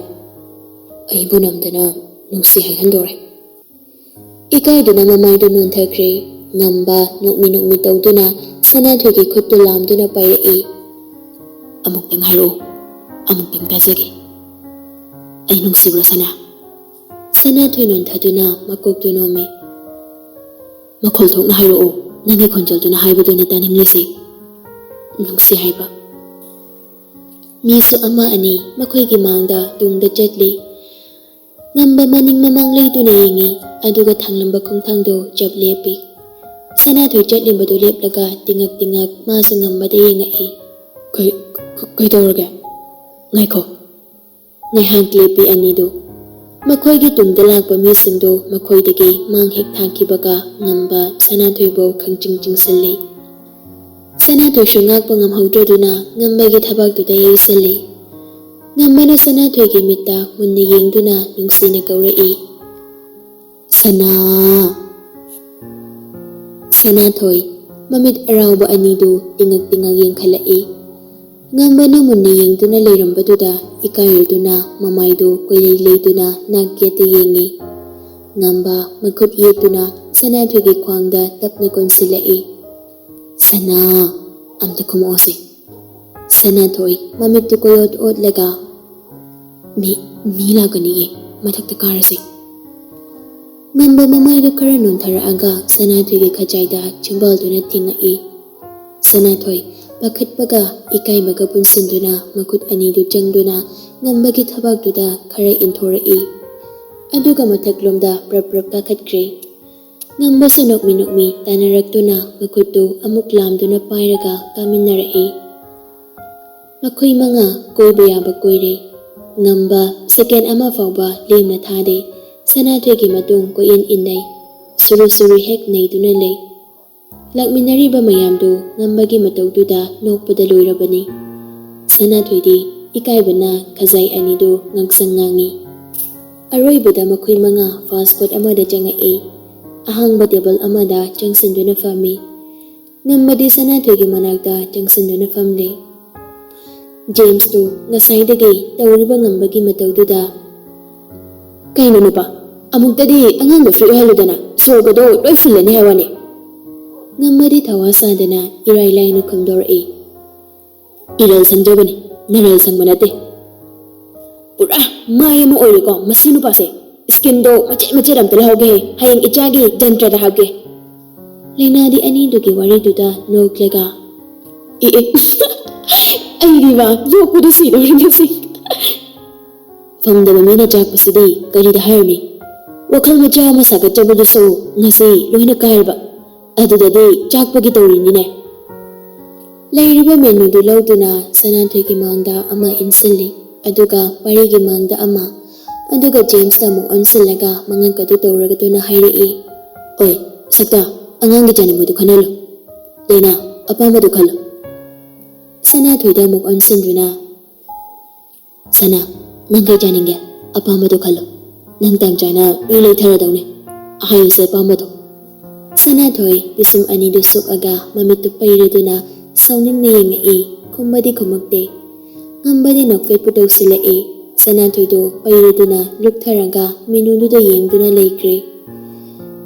ꯑꯩꯕꯨ ꯅꯝꯗꯅ ꯅꯨꯡꯁꯤ ꯍꯥꯏꯍꯟꯗꯣꯔꯦ"꯫ ꯏꯀꯥꯏꯗꯨꯅ ꯃꯃꯥꯏꯗꯨ ꯅꯣꯟꯊꯈ꯭ꯔꯦ꯫ ꯉꯝꯕ ꯅꯣꯛꯃꯤ ꯅꯣꯛꯃꯤ ꯇꯧꯗꯨꯅ ꯁꯅꯥꯊꯣꯏꯒꯤ ꯈꯨꯠꯇꯨ ꯂꯥꯝꯗꯨꯅ ꯄꯥꯏꯔꯛꯏ꯫ "ꯑꯃꯨꯛꯇꯪ ꯍꯥꯏꯔꯛꯑꯣ, ꯑꯃꯨꯛꯇꯪ ꯇꯥꯖꯒꯦ꯫ ꯑꯩ ꯅꯨꯡꯁꯤꯕ꯭ꯔꯣ ꯁꯅꯥ?" ꯁꯅꯥꯊꯣꯏ ꯅꯣꯟꯊꯗꯨꯅ ꯃꯀꯣꯛꯇꯨ ꯅꯣꯝꯃꯤ꯫ "ꯃꯈꯣꯜ ꯊꯣꯛꯅ ꯍꯥꯏꯔꯛꯑꯣ, ꯅꯪꯒꯤ ꯈꯣꯟꯖꯦꯜꯗꯨꯅ ꯍꯥꯏꯕꯗꯨꯅꯤ ꯇꯥꯅꯤꯡꯂꯤꯁꯤ꯫ ꯅꯨꯡꯁꯤ ꯍꯥꯏꯕ"꯫ ꯃꯤꯁꯨ ꯑꯃ ꯑꯅꯤ ꯃꯈꯣꯏꯒꯤ ꯃꯥꯡꯗ ꯇꯨꯡꯗ ꯆꯠꯂꯤ꯫ ꯉꯝꯕ ꯃꯅꯤꯡ ꯃꯃꯥꯡ ꯂꯩꯗꯨꯅ ꯌꯦꯡꯉꯤ, ꯑꯗꯨꯒ ꯊꯥꯡꯂꯝꯕ ꯈꯣꯡꯊꯥꯡꯗꯣ ꯆꯞ ꯂꯦꯞꯄꯤ꯫ ꯁꯅꯥꯊꯣꯏ ꯆꯠꯂꯤꯕꯗꯨ ꯂꯦꯞꯂꯒ ꯇꯤꯉꯛ ꯇꯤꯉꯛ ꯃꯥꯁꯨ ꯉꯝꯕꯗ ꯌꯦꯡꯉꯛꯏ꯫ "ꯀꯩ-, ꯀ-, ꯀꯩꯗꯧꯔꯒꯦ? ꯉꯥꯏꯈꯣ!" ꯉꯥꯏꯍꯥꯛ ꯂꯦꯞꯄꯤ ꯑꯅꯤꯗꯨ꯫ ꯃꯈꯣꯏꯒꯤ ꯇꯨꯡꯗ ꯂꯥꯛꯄ ꯃꯤꯁꯤꯡꯗꯨ ꯃꯈꯣꯏꯗꯒꯤ ꯃꯥꯡ ꯍꯦꯛ ꯊꯥꯈꯤꯕꯒ ꯉꯝꯕ ꯁꯅꯥꯊꯣꯏꯕꯨ ꯈꯪꯆꯤꯡ ꯆꯤꯡꯁꯤꯜꯂꯤ꯫ ꯁꯅꯥꯊꯣꯏꯁꯨ ꯉꯥꯛꯄ ꯉꯝꯍꯧꯗ꯭ꯔꯗꯨꯅ ꯉꯝꯕꯒꯤ ꯊꯕꯥꯛꯇꯨꯗ ꯌꯩꯁꯤꯜꯂꯤ꯫ ꯉꯝꯕꯅ ꯁꯅꯥꯊꯣꯏꯒꯤ ꯃꯤꯠꯇ ꯃꯨꯟꯅ ꯌꯦꯡꯗꯨꯅ ꯅꯨꯡꯁꯤꯅ ꯀꯧꯔꯛꯏ, "ꯁꯅꯥ!" ꯁꯅꯥꯊꯣꯏ, ꯃꯃꯤꯠ ꯑꯔꯥꯎꯕ ꯑꯅꯤꯗꯨ ꯇꯤꯉꯛ ꯇꯤꯉꯛ ꯌꯦꯡꯈꯠꯂꯛꯏ꯫ ꯉꯝꯕꯅ ꯃꯨꯟꯅ ꯌꯦꯡꯗꯨꯅ ꯂꯩꯔꯝꯕꯗꯨꯗ ꯏꯀꯥꯏꯔꯗꯨꯅ ꯃꯃꯥꯏꯗꯨ ꯀꯣꯏꯂꯩ ꯂꯩꯗꯨꯅ ꯅꯥꯛ ꯌꯦꯠꯇ ꯌꯦꯡꯉꯤ꯫ ꯉꯝꯕ ꯃꯈꯨꯠ ꯌꯦꯠꯇꯨꯅ ꯁꯅꯥꯊꯣꯏꯒꯤ ꯈ꯭ꯋꯥꯡꯗ ꯇꯞꯅ ꯀꯣꯟꯁꯤꯜꯂꯛꯏ꯫ "ꯁꯅꯥ, ꯑꯝꯇ ꯈꯨꯝꯃꯛꯑꯣꯁꯦ꯫" ꯁꯅꯥꯊꯣꯏ, ꯃꯃꯤꯠꯇꯨ ꯀꯣꯏꯑꯣꯠ ꯑꯣꯠꯂꯒ, "ꯃꯤ, ꯃꯤ ꯂꯥꯛꯀꯅꯤꯌꯦ, ꯃꯊꯛꯇ ꯀꯥꯔꯁꯦ꯫" ꯉꯝꯕ ꯃꯃꯥꯏꯗꯨ ꯈꯔ ꯅꯣꯟꯊꯔꯛꯑꯒ ꯁꯅꯥꯊꯣꯏꯒꯤ ꯈꯖꯥꯏꯗ ꯆꯤꯝꯕꯥꯜꯗꯨꯅ ꯊꯤꯡꯉꯛꯏ꯫ ꯁꯅꯥꯊꯣꯏ, ꯄꯥꯈꯠꯄꯒ ꯏꯀꯥꯏꯕꯒ ꯄꯨꯟꯁꯤꯟꯗꯨꯅ ꯃꯈꯨꯠ ꯑꯅꯤꯗꯨ ꯆꯪꯗꯨꯅ ꯉꯝꯕꯒꯤ ꯊꯕꯥꯛꯇꯨꯗ ꯈꯔ ꯏꯟꯊꯣꯔꯛꯏ꯫ ꯑꯗꯨꯒ ꯃꯊꯛꯂꯣꯝꯗ ꯄ꯭ꯔꯞ ꯄ꯭ꯔꯞ ꯀꯥꯈꯠꯈ꯭ꯔꯦ꯫ ꯉꯝꯕꯁꯨ ꯅꯣꯛꯃꯤ ꯅꯣꯛꯃꯤ ꯇꯥꯟꯅꯔꯛꯇꯨꯅ ꯃꯈꯨꯠꯇꯨ ꯑꯃꯨꯛ ꯂꯥꯝꯗꯨꯅ ꯄꯥꯏꯔꯒ ꯀꯥꯃꯤꯟꯅꯔꯛꯏ꯫ ꯃꯈꯣꯏ ꯃꯉꯥ ꯀꯣꯏꯕ ꯌꯥꯕ ꯀꯣꯏꯔꯦ꯫ ꯉꯝꯕ ꯁꯦꯀꯦꯟ ꯑꯃ ꯐꯥꯎꯕ ꯂꯦꯝꯅ ꯊꯥꯗꯦ꯫ ꯁꯅꯥꯊꯣꯏꯒꯤ ꯃꯇꯨꯡ ꯀꯣꯏꯏꯟ ꯏꯟꯅꯩ꯫ ꯁꯨꯔꯨ ꯁꯨꯔꯨ ꯍꯦꯛ ꯅꯩꯗꯨꯅ ꯂꯩ꯫ ꯂꯥꯛꯃꯤꯟꯅꯔꯤꯕ ꯃꯌꯥꯝꯗꯨ ꯉꯝꯕꯒꯤ ꯃꯇꯧꯗꯨꯗ ꯅꯣꯛꯄꯗ ꯂꯣꯏꯔꯕꯅꯤ꯫ ꯁꯅꯥꯊꯣꯏꯗꯤ ꯏꯀꯥꯏꯕꯅ ꯈꯖꯥꯏ ꯑꯅꯤꯗꯨ ꯉꯥꯡꯁꯪ ꯉꯥꯡꯉꯤ꯫ ꯑꯔꯣꯏꯕꯗ ꯃꯈꯣꯏ ꯃꯉꯥ ꯐꯥꯁ ꯐꯨꯗ ꯑꯃꯗ ꯆꯪꯉꯛꯏ꯫ ꯑꯍꯥꯡꯕ ꯇꯦꯕꯜ ꯑꯃꯗ ꯆꯪꯁꯤꯟꯗꯨꯅ ꯐꯝꯃꯤ꯫ ꯉꯝꯕꯗꯤ ꯁꯅꯥꯊꯣꯏꯒꯤ ꯃꯅꯥꯛꯇ ꯆꯪꯁꯤꯟꯗꯨꯅ ꯐꯝꯂꯦ꯫ ꯖꯦꯝꯁꯇꯨ ꯉꯁꯥꯏꯗꯒꯤ ꯇꯧꯔꯤꯕ ꯉꯝꯕꯒꯤ ꯃꯇꯧꯗꯨꯗ, "ꯀꯩꯅꯣ ꯅꯨꯄꯥ, ꯑꯃꯨꯛꯇꯗꯤ ꯑꯉꯥꯡꯗꯣ ꯐ꯭ꯔꯤ ꯑꯣꯏꯍꯜꯂꯨꯗꯅ, ꯁꯣꯔꯒꯗꯣ ꯂꯣꯏ ꯐꯨꯜꯂꯅꯤ ꯍꯥꯏ ꯋꯥꯅꯤ꯫" ꯉꯝꯕꯗꯤ ꯊꯋꯥ ꯁꯥꯗꯅ ꯏꯔꯥꯏ ꯂꯥꯏꯅ ꯈꯨꯝꯗꯣꯔꯛꯏ, "ꯏꯔꯜ ꯁꯪꯖꯕꯅꯤ, ꯅꯔꯜ ꯁꯪꯕ ꯅꯠꯇꯦ꯫" "ꯄꯨꯔꯥ ꯃꯥꯏ ꯑꯃ ꯑꯣꯏꯔꯦꯀꯣ ꯃꯁꯤ ꯅꯨꯄꯥꯁꯦ꯫ ꯁ꯭ꯀꯤꯟꯗꯣ ꯃꯆꯦꯠ ꯃꯆꯦꯠ ꯑꯝꯇ ꯂꯧꯍꯧꯒꯦ, ꯍꯌꯦꯡ ꯏꯆꯥꯒꯤ ꯖꯟꯇ꯭ꯔꯗ ꯍꯥꯞꯀꯦ꯫" ꯂꯩꯅꯥꯗꯤ ꯑꯅꯤꯗꯨꯒꯤ ꯋꯥꯔꯤꯗꯨꯗ ꯅꯣꯛꯂꯒ, "ꯑꯦ, ꯑꯦ, ꯑꯩꯗꯤꯕ ꯅꯣꯛꯄꯗ ꯁꯤꯗꯧꯔꯦ ꯉꯁꯤ꯫" ꯐꯪꯗꯕ ꯃꯤꯅ ꯆꯥꯛꯄꯁꯤꯗꯤ ꯀꯔꯤꯗ ꯍꯥꯏꯔꯨꯅꯤ? ꯋꯥꯈꯜ ꯃꯆꯥ ꯑꯃ ꯁꯥꯒꯠꯆꯕꯗꯨꯁꯨ ꯉꯁꯤ ꯂꯣꯏꯅ ꯀꯥꯏꯔꯕ꯫ ꯑꯗꯨꯗꯗꯤ ꯆꯥꯛꯄꯒꯤ ꯇꯧꯔꯤꯅꯤꯅꯦ꯫ ꯂꯩꯔꯤꯕ ꯃꯦꯅꯨꯗꯨ ꯂꯧꯗꯨꯅ ꯁꯅꯥꯊꯣꯏꯒꯤ ꯃꯥꯡꯗ ꯑꯃ ꯏꯟꯁꯤꯜꯂꯤ, ꯑꯗꯨꯒ ꯄꯥꯔꯤꯒꯤ ꯃꯥꯡꯗ ꯑꯃ, ꯑꯗꯨꯒ ꯖꯦꯝꯁꯇ ꯑꯃꯨꯛ ꯑꯣꯟꯁꯤꯜꯂꯒ ꯃꯉꯛ ꯑꯗꯨ ꯇꯧꯔꯒꯗꯨꯅ ꯍꯥꯏꯔꯛꯏ, "ꯑꯣꯏ, ꯁꯛꯇ, ꯑꯉꯥꯡꯒꯤ ꯆꯥꯅꯤꯡꯕꯗꯨ ꯈꯟꯅꯜꯂꯨ꯫ ꯗꯩꯅꯥ, ꯑꯄꯥꯝꯕꯗꯨ ꯈꯜꯂꯨ꯫" ꯁꯅꯥꯊꯣꯏꯗ ꯑꯃꯨꯛ ꯑꯣꯟꯁꯤꯟꯗꯨꯅ, "ꯁꯅꯥ, ꯅꯪ ꯀꯩ ꯆꯥꯅꯤꯡꯒꯦ? ꯑꯄꯥꯝꯕꯗꯣ ꯈꯜꯂꯣ꯫ ꯅꯪ ꯇꯥꯟ ꯆꯥꯅ ꯂꯣꯏ ꯂꯩꯊꯔꯗꯧꯅꯦ꯫ ꯑꯍꯥꯏꯔꯤꯁꯦ ꯑꯄꯥꯝꯕꯗꯣ꯫" ꯁꯅꯥꯊꯣꯏ ꯄꯤꯁꯨꯝ ꯑꯅꯤꯗꯨ ꯁꯨꯛꯑꯒ ꯃꯃꯤꯠꯇꯨ ꯄꯩꯔꯗꯨꯅ ꯁꯥꯎꯅꯤꯡꯅ ꯌꯦꯡꯉꯛꯏ꯫ ꯈꯨꯝꯕꯗꯤ ꯈꯨꯝꯃꯛꯇꯦ꯫ ꯉꯝꯕꯗꯤ ꯅꯣꯛꯐꯦꯠꯄꯨ ꯇꯧꯁꯤꯜꯂꯛꯏ꯫ ꯁꯅꯥꯊꯣꯏꯗꯨ ꯄꯩꯔꯗꯨꯅ ꯂꯨꯞꯊꯔꯒ ꯃꯦꯅꯨꯗꯨꯗ ꯌꯦꯡꯗꯨꯅ ꯂꯩꯈ꯭ꯔꯦ꯫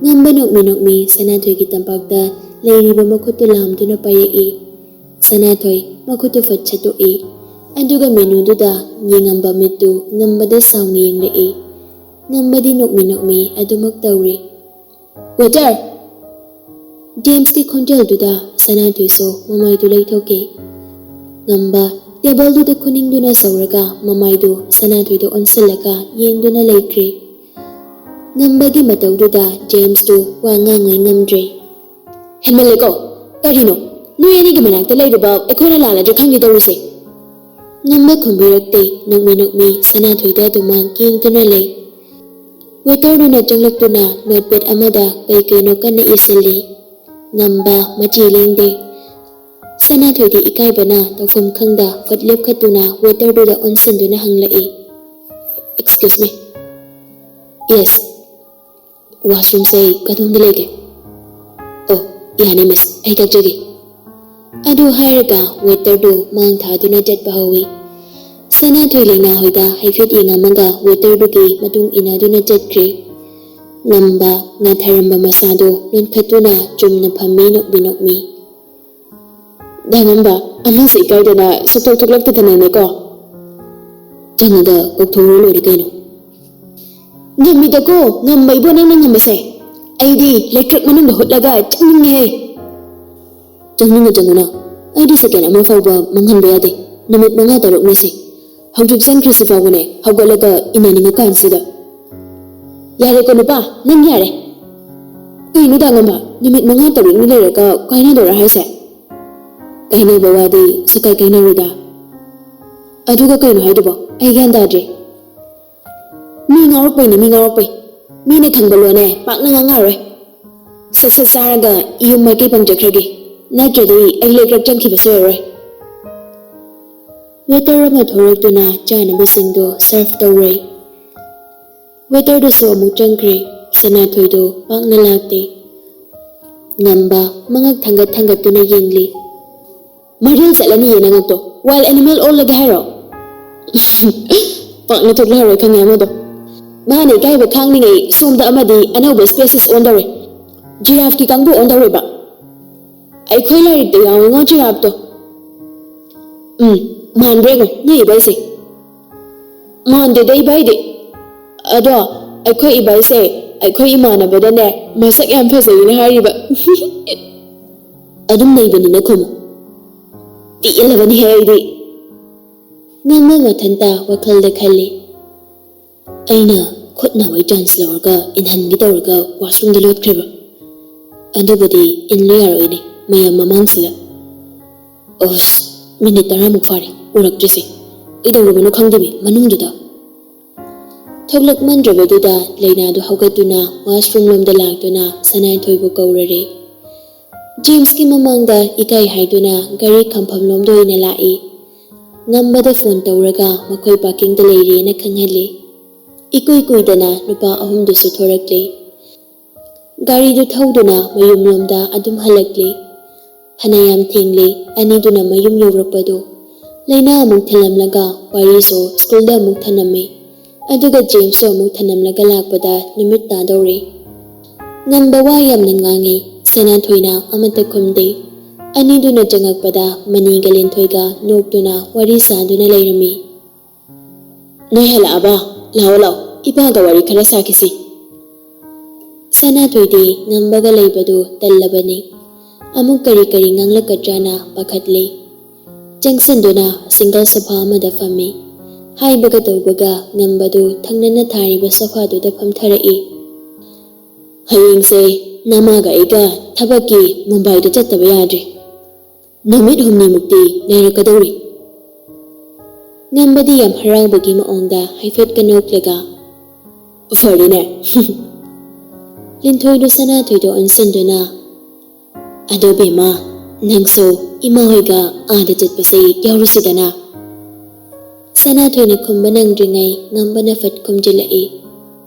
ꯉꯝꯕ ꯅꯣꯛꯃꯤ ꯅꯣꯛꯃꯤ ꯁꯅꯥꯊꯣꯏꯒꯤ ꯇꯝꯄꯥꯛꯇ ꯂꯩꯔꯤꯕ ꯃꯈꯨꯠꯇꯨ ꯂꯥꯝꯗꯨꯅ ꯄꯥꯏꯔꯛꯏ꯫ ꯁꯅꯥꯊꯣꯏ ꯃꯈꯨꯠꯇꯨ ꯐꯠ ꯁꯠꯇꯣꯛꯏ꯫ ꯑꯗꯨꯒ ꯃꯦꯅꯨꯗꯨꯗ ꯌꯦꯡꯉꯝꯕ ꯃꯤꯠꯇꯨ ꯉꯝꯕꯗ ꯁꯥꯎꯅ ꯌꯦꯡꯂꯛꯏ꯫ ꯉꯝꯕꯗꯤ ꯅꯣꯛꯃꯤ ꯅꯣꯛꯃꯤ ꯑꯗꯨꯃꯛ ꯇꯧꯔꯤ꯫ "ꯋꯦꯇꯔ!" ꯖꯦꯝꯁꯀꯤ ꯈꯣꯟꯖꯦꯜꯗꯨꯗ ꯁꯅꯥꯊꯣꯏꯁꯨ ꯃꯃꯥꯏꯗꯨ ꯂꯩꯊꯣꯛꯈꯤ꯫ ꯉꯝꯕ ꯇꯦꯕꯜꯗꯨꯗ ꯈꯨꯅꯤꯡꯗꯨꯅ ꯁꯧꯔꯒ ꯃꯃꯥꯏꯗꯨ ꯁꯅꯥꯊꯣꯏꯗ ꯑꯣꯟꯁꯤꯜꯂꯒ ꯌꯦꯡꯗꯨꯅ ꯂꯩꯈ꯭ꯔꯦ꯫ ꯉꯝꯕꯒꯤ ꯃꯇꯧꯗꯨꯗ ꯖꯦꯝꯁꯇꯨ ꯋꯥ ꯉꯥꯡꯉꯩ ꯉꯝꯗ꯭ꯔꯦ꯫ "ꯍꯦꯟꯃꯜꯂꯦꯀꯣ꯫ ꯀꯔꯤꯅꯣ? ꯅꯣꯏ ꯑꯅꯤꯒꯤ ꯃꯅꯥꯛꯇ ꯂꯩꯔꯤꯕ ꯑꯩꯈꯣꯏꯅ ꯂꯥꯜꯂꯗ꯭ꯔꯥ ꯈꯪꯗꯦ ꯇꯧꯔꯤꯁꯦ꯫" ꯉꯝꯕ ꯈꯨꯝꯕꯤꯔꯛꯇꯦ꯫ ꯅꯣꯛꯃꯤ ꯅꯣꯛꯃꯤ ꯁꯅꯥꯊꯣꯏꯗ ꯑꯗꯨꯃꯛ ꯌꯦꯡꯗꯨꯅ ꯂꯩ꯫ ꯋꯦꯇꯔꯗꯨꯅ ꯆꯪꯂꯛꯇꯨꯅ ꯅꯣꯠꯄꯦꯗ ꯑꯃꯗ ꯀꯩ ꯀꯩꯅꯣ ꯀꯟꯅ ꯏꯁꯤꯜꯂꯤ꯫ ꯉꯝꯕ ꯃꯆꯤ ꯂꯦꯡꯗꯦ꯫ ꯁꯅꯥꯊꯣꯏꯗꯤ ꯏꯀꯥꯏꯕꯅ ꯇꯧꯐꯝ ꯈꯪꯗ ꯐꯠ ꯂꯦꯞꯈꯠꯇꯨꯅ ꯋꯦꯇꯔꯗꯨꯗ ꯑꯣꯟꯁꯤꯟꯗꯨꯅ ꯍꯪꯂꯛꯏ, "Excuse me." "Yes." "ꯋꯥꯁꯔꯨꯝꯁꯦ ꯀꯗꯣꯝꯗ ꯂꯩꯒꯦ?" "ꯑꯣ, ꯌꯥꯅꯤ ꯃꯤꯁ, ꯑꯩ ꯇꯥꯛꯆꯒꯦ꯫" ꯑꯗꯨ ꯍꯥꯏꯔꯒ ꯋꯦꯇꯔꯗꯨ ꯃꯥꯡ ꯊꯥꯗꯨꯅ ꯆꯠꯄ ꯍꯧꯏ꯫ ꯁꯅꯥꯊꯣꯏ ꯂꯩꯅꯥ ꯍꯣꯏꯗ ꯍꯥꯏꯐꯦꯠ ꯌꯦꯡꯉꯝꯃꯒ ꯋꯦꯇꯔꯗꯨꯒꯤ ꯃꯇꯨꯡ ꯏꯟꯅꯗꯨꯅ ꯆꯠꯈ꯭ꯔꯦ꯫ ꯉꯝꯕ ꯉꯥꯊꯔꯝꯕ ꯃꯁꯥꯗꯨ ꯅꯣꯟꯈꯠꯇꯨꯅ ꯆꯨꯝꯅ ꯐꯝꯃꯤ ꯅꯣꯛꯃꯤ ꯅꯣꯛꯃꯤ꯫ "ꯗꯥ ꯉꯝꯕ, ꯑꯉꯥꯡꯁꯦ ꯏꯀꯥꯏꯗꯅ ꯁꯨꯛꯊꯣꯛ ꯊꯣꯛꯂꯛꯇꯗꯅꯅꯦꯀꯣ꯫" "ꯆꯪꯉꯒ ꯀꯧꯊꯣꯛꯎꯔ ꯂꯣꯏꯔꯦ ꯀꯩꯅꯣ꯫" "ꯉꯝꯃꯤꯗꯀꯣ, ꯉꯝꯕ ꯏꯕꯣ ꯅꯪꯅ ꯉꯝꯕꯁꯦ꯫ ꯑꯩꯗꯤ ꯂꯩꯀ꯭ꯔꯛ ꯃꯅꯨꯡꯗ ꯍꯨꯠꯂꯒ ꯆꯪꯅꯤꯡꯉꯦ꯫" "ꯆꯪꯅꯤꯡꯉ ꯆꯪꯉꯨꯅ, ꯑꯩꯗꯤ ꯁꯦꯀꯦꯟ ꯑꯃ ꯐꯥꯎꯕ ꯃꯥꯡꯍꯟꯕ ꯌꯥꯗꯦ꯫ ꯅꯨꯃꯤꯠ ꯃꯉꯥ ꯇꯔꯨꯛꯅꯤ ꯁꯤ꯫ ꯍꯧꯖꯤꯛ ꯆꯪꯈ꯭ꯔꯤꯁꯤ ꯐꯥꯎꯕꯅꯦ ꯍꯧꯒꯠꯂꯒ ꯏꯟꯅꯅꯤꯡꯉꯀꯥꯟꯁꯤꯗ꯫ ꯌꯥꯔꯦꯀꯣ ꯅꯨꯄꯥ, ꯅꯪ ꯌꯥꯔꯦ꯫ ꯀꯩꯅꯣ ꯗꯥ ꯉꯝꯕ, ꯅꯨꯃꯤꯠ ꯃꯉꯥ ꯇꯔꯨꯛꯅꯤ ꯂꯩꯔꯒ ꯀꯥꯏꯅꯗꯣꯏꯔꯥ ꯍꯥꯏꯁꯦ? ꯀꯥꯏꯅꯕ ꯋꯥꯗꯤ ꯁꯨꯀꯥꯏ ꯀꯥꯏꯅꯔꯣꯏꯗ꯫ ꯑꯗꯨꯒ ꯀꯩꯅꯣ ꯍꯥꯏꯗꯨꯕꯣ? ꯑꯩ ꯒ꯭ꯌꯥꯟ ꯇꯥꯗ꯭ꯔꯦ꯫ ꯃꯤ ꯉꯥꯎꯔꯛꯄꯩꯅꯦ, ꯃꯤ ꯉꯥꯎꯔꯛꯄꯩ꯫ ꯃꯤꯅ ꯊꯪꯕ ꯂꯣꯟꯅꯦ ꯄꯥꯛꯅ ꯉꯥꯡꯉꯔꯣꯏ꯫ ꯁꯠ ꯁꯠ ꯆꯥꯔꯒ ꯌꯨꯝ ꯃꯥꯏꯀꯩ ꯄꯪ ꯆꯠꯈ꯭ꯔꯒꯦ꯫ ꯅꯠꯇ꯭ꯔꯗꯤ ꯑꯩ ꯂꯦꯛꯔꯛ ꯆꯪꯈꯤꯕ ꯁꯣꯏꯔꯔꯣꯏ꯫ ꯋꯦꯇꯔ ꯑꯃ ꯊꯣꯔꯛꯇꯨꯅ ꯆꯥꯅꯕꯁꯤꯡꯗꯣ ꯁꯔꯚ ꯇꯧꯔꯦ꯫ ꯋꯦꯇꯔꯗꯨꯁꯨ ꯑꯃꯨꯛ ꯆꯪꯈ꯭ꯔꯦ꯫ ꯁꯅꯥꯊꯣꯏꯗꯣ ꯄꯥꯛꯅ ꯂꯥꯛꯇꯦ꯫ ꯉꯝꯕ ꯃꯉꯛ ꯊꯥꯡꯒꯠ ꯊꯥꯡꯒꯠꯇꯨꯅ ꯌꯦꯡꯂꯤ꯫ ꯃꯔꯤꯜ ꯆꯠꯂꯅꯤꯌꯦ ꯅꯉꯛꯇꯣ꯫ ꯋꯥꯏꯜ ꯑꯦꯅꯤꯃꯦꯜ ꯑꯣꯜꯂꯒꯦ ꯍꯥꯏꯔꯣ? ꯄꯥꯛꯅ ꯊꯣꯛꯂꯛꯑꯔꯣꯏ ꯈꯪꯉꯦ ꯑꯃꯗꯣ꯫ ꯃꯥꯅ ꯏꯀꯥꯏꯕ ꯈꯥꯡꯂꯤꯉꯩ ꯁꯣꯝꯗ ꯑꯃꯗꯤ ꯑꯅꯧꯕ ꯁ꯭ꯄꯦꯁꯤꯁ ꯑꯣꯟꯗꯧꯔꯦ꯫ ꯖꯤꯔꯥꯐꯀꯤ ꯀꯥꯡꯕꯨ ꯑꯣꯟꯗꯧꯔꯦꯕ꯫ ꯑꯩꯈꯣꯏ ꯂꯥꯏꯔꯤꯛꯇ ꯌꯥꯎꯋꯦꯉꯣ ꯖꯤꯔꯥꯐꯇꯣ꯫ ꯎꯝ, ꯃꯥꯟꯕ꯭ꯔꯥ ꯌꯦꯡꯉꯣ ꯅꯣꯏ ꯏꯕꯥꯏꯁꯦ꯫ ꯃꯥꯟꯗꯦꯗ ꯏꯕꯥꯏꯗꯤ꯫ ꯑꯗꯣ ꯑꯩꯈꯣꯏ ꯏꯕꯥꯏꯁꯦ ꯑꯩꯈꯣꯏ ꯏꯃꯥꯟꯅꯕꯗꯅꯦ ꯃꯁꯛ ꯌꯥꯝ ꯐꯖꯩꯅ ꯍꯥꯏꯔꯤꯕ꯫ ꯑꯗꯨꯝ ꯅꯩꯕꯅꯤꯅ ꯈꯨꯝꯃꯨ꯫ ꯄꯦꯜꯂꯕꯅꯤꯍꯦ ꯑꯩꯗꯤ꯫ ꯉꯝꯕ ꯃꯊꯟꯇ ꯋꯥꯈꯜꯗ ꯈꯜꯂꯤ꯫ ꯑꯩꯅ ꯈꯨꯠꯅ ꯋꯥꯏ ꯆꯥꯟꯁ ꯂꯧꯔꯒ ꯏꯟꯍꯟꯒꯦ ꯇꯧꯔꯒ ꯋꯥꯁꯔꯨꯝꯗ ꯂꯣꯠꯈ꯭ꯔꯦꯕ꯫ ꯑꯗꯨꯕꯨꯗꯤ ꯏꯟꯂꯨ ꯌꯥꯔꯣꯏꯅꯦ ꯃꯌꯥꯝ ꯃꯃꯥꯡꯁꯤꯗ꯫ ꯑꯁ, ꯃꯤꯅꯤꯠ ꯇꯔꯥꯃꯨꯛ ꯐꯥꯔꯦ ꯎꯔꯛꯇ꯭ꯔꯤꯁꯦ꯫ ꯀꯩꯗꯧꯔꯕꯅꯣ ꯈꯪꯗꯦꯃꯤ ꯃꯅꯨꯡꯗꯨꯗ꯫ ꯊꯣꯛꯂꯛꯃꯟꯗ꯭ꯔꯕꯗꯨꯗ ꯂꯩꯅꯥꯗꯨ ꯍꯧꯒꯠꯇꯨꯅ ꯋꯥꯁꯔꯨꯝ ꯂꯣꯝꯗ ꯂꯥꯛꯇꯨꯅ ꯁꯅꯥꯊꯣꯏꯕꯨ ꯀꯧꯔꯔꯦ꯫ ꯖꯦꯝꯁꯀꯤ ꯃꯃꯥꯡꯗ ꯏꯀꯥꯏ ꯍꯥꯏꯗꯨꯅ ꯒꯥꯔꯤ ꯈꯝꯐꯝ ꯂꯣꯝꯗ ꯑꯣꯏꯅ ꯂꯥꯛꯏ꯫ ꯉꯝꯕꯗ ꯐꯣꯟ ꯇꯧꯔꯒ ꯃꯈꯣꯏ ꯄꯥꯔꯀꯤꯡꯗ ꯂꯩꯔꯦꯅ ꯈꯪꯍꯜꯂꯤ꯫ ꯏꯀꯨꯏ ꯀꯨꯏꯗꯅ ꯅꯨꯄꯥ ꯑꯍꯨꯝꯗꯨꯁꯨ ꯊꯣꯔꯛꯂꯦ꯫ ꯒꯥꯔꯤꯗꯨ ꯊꯧꯗꯨꯅ ꯃꯌꯨꯝꯂꯣꯝꯗ ꯑꯗꯨꯝ ꯍꯜꯂꯛꯂꯦ꯫ ꯐꯅꯌꯥꯝ ꯊꯦꯡꯂꯦ ꯑꯅꯤꯗꯨꯅ ꯃꯌꯨꯝ ꯌꯧꯔꯛꯄꯗꯨ꯫ ꯂꯩꯅꯥ ꯑꯃꯨꯛ ꯊꯤꯜꯂꯝꯂꯒ ꯋꯥꯔꯤꯁꯨ ꯁ꯭ꯀꯨꯜꯗ ꯑꯃꯨꯛ ꯊꯅꯝꯃꯦ꯫ ꯑꯗꯨꯒ ꯖꯦꯝꯁꯁꯨ ꯑꯃꯨꯛ ꯊꯅꯝꯂꯒ ꯂꯥꯛꯄꯗ ꯅꯨꯃꯤꯠ ꯇꯥꯗꯧꯔꯦ꯫ ꯉꯝꯕ ꯋꯥ ꯌꯥꯝꯅ ꯉꯥꯡꯉꯤ꯫ ꯁꯅꯥꯊꯣꯏꯅ ꯑꯃꯠꯇ ꯈꯨꯝꯗꯦ꯫ ꯑꯅꯤꯗꯨꯅ ꯆꯪꯉꯛꯄꯗ ꯃꯅꯤꯒ ꯂꯦꯟꯊꯣꯏꯒ ꯅꯣꯛꯇꯨꯅ ꯋꯥꯔꯤ ꯁꯥꯗꯨꯅ ꯂꯩꯔꯝꯃꯤ꯫ ꯅꯣꯏ ꯍꯜꯂꯛꯑꯕ? ꯂꯥꯛꯑꯣ ꯂꯥꯛꯑꯣ, ꯏꯄꯥꯒ ꯋꯥꯔꯤ ꯈꯔ ꯁꯥꯈꯤꯁꯤ꯫ ꯁꯅꯥꯊꯣꯏꯗꯤ ꯉꯝꯕꯒ ꯂꯩꯕꯗꯨ ꯇꯜꯂꯕꯅꯤ꯫ ꯑꯃꯨꯛ ꯀꯔꯤ ꯀꯔꯤ ꯉꯥꯡꯂꯛꯀꯗ꯭ꯔꯥꯅ ꯄꯥꯈꯠꯂꯤ꯫ ꯆꯪꯁꯤꯟꯗꯨꯅ ꯁꯤꯡꯒꯜ ꯁꯣꯐꯥ ꯑꯃꯗ ꯐꯝꯃꯤ꯫ ꯍꯥꯏꯕꯒ ꯇꯧꯕꯒ ꯉꯝꯕꯗꯨ ꯊꯪꯅꯅ ꯊꯥꯔꯤꯕ ꯁꯣꯐꯥꯗꯨꯗ ꯐꯝꯊꯔꯛꯏ꯫ "ꯍꯌꯦꯡꯁꯦ ꯅꯃꯥꯒ ꯑꯩꯒ ꯊꯕꯛꯀꯤ ꯃꯨꯝꯕꯥꯏꯗ ꯆꯠꯇꯕ ꯌꯥꯗ꯭ꯔꯤ꯫ ꯅꯨꯃꯤꯠ ꯍꯨꯝꯅꯤꯃꯨꯛꯇꯤ ꯂꯩꯔꯛꯀꯗꯧꯔꯤ꯫" ꯉꯝꯕꯗꯤ ꯌꯥꯝ ꯍꯔꯥꯎꯕꯒꯤ ꯃꯑꯣꯡꯗ ꯍꯥꯏꯐꯦꯠꯀ ꯅꯣꯛꯂꯒ, "ꯐꯔꯦꯅꯦ꯫" ꯂꯤꯟꯊꯣꯏꯗꯨ ꯁꯅꯥꯊꯣꯏꯗ ꯑꯣꯟꯁꯤꯟꯗꯨꯅ, "ꯑꯗꯣ ꯕꯦꯝꯃ, ꯅꯪꯁꯨ ꯏꯃꯥ ꯍꯣꯏꯒ ꯑꯥꯗ ꯆꯠꯄꯁꯦ ꯌꯥꯎꯔꯨꯁꯤꯗꯅ꯫" ꯁꯅꯥꯊꯣꯏꯅ ꯈꯨꯝꯕ ꯅꯪꯗ꯭ꯔꯤꯉꯩ ꯉꯝꯕꯅ ꯐꯠ ꯈꯨꯝꯖꯤꯜꯂꯛꯏ꯫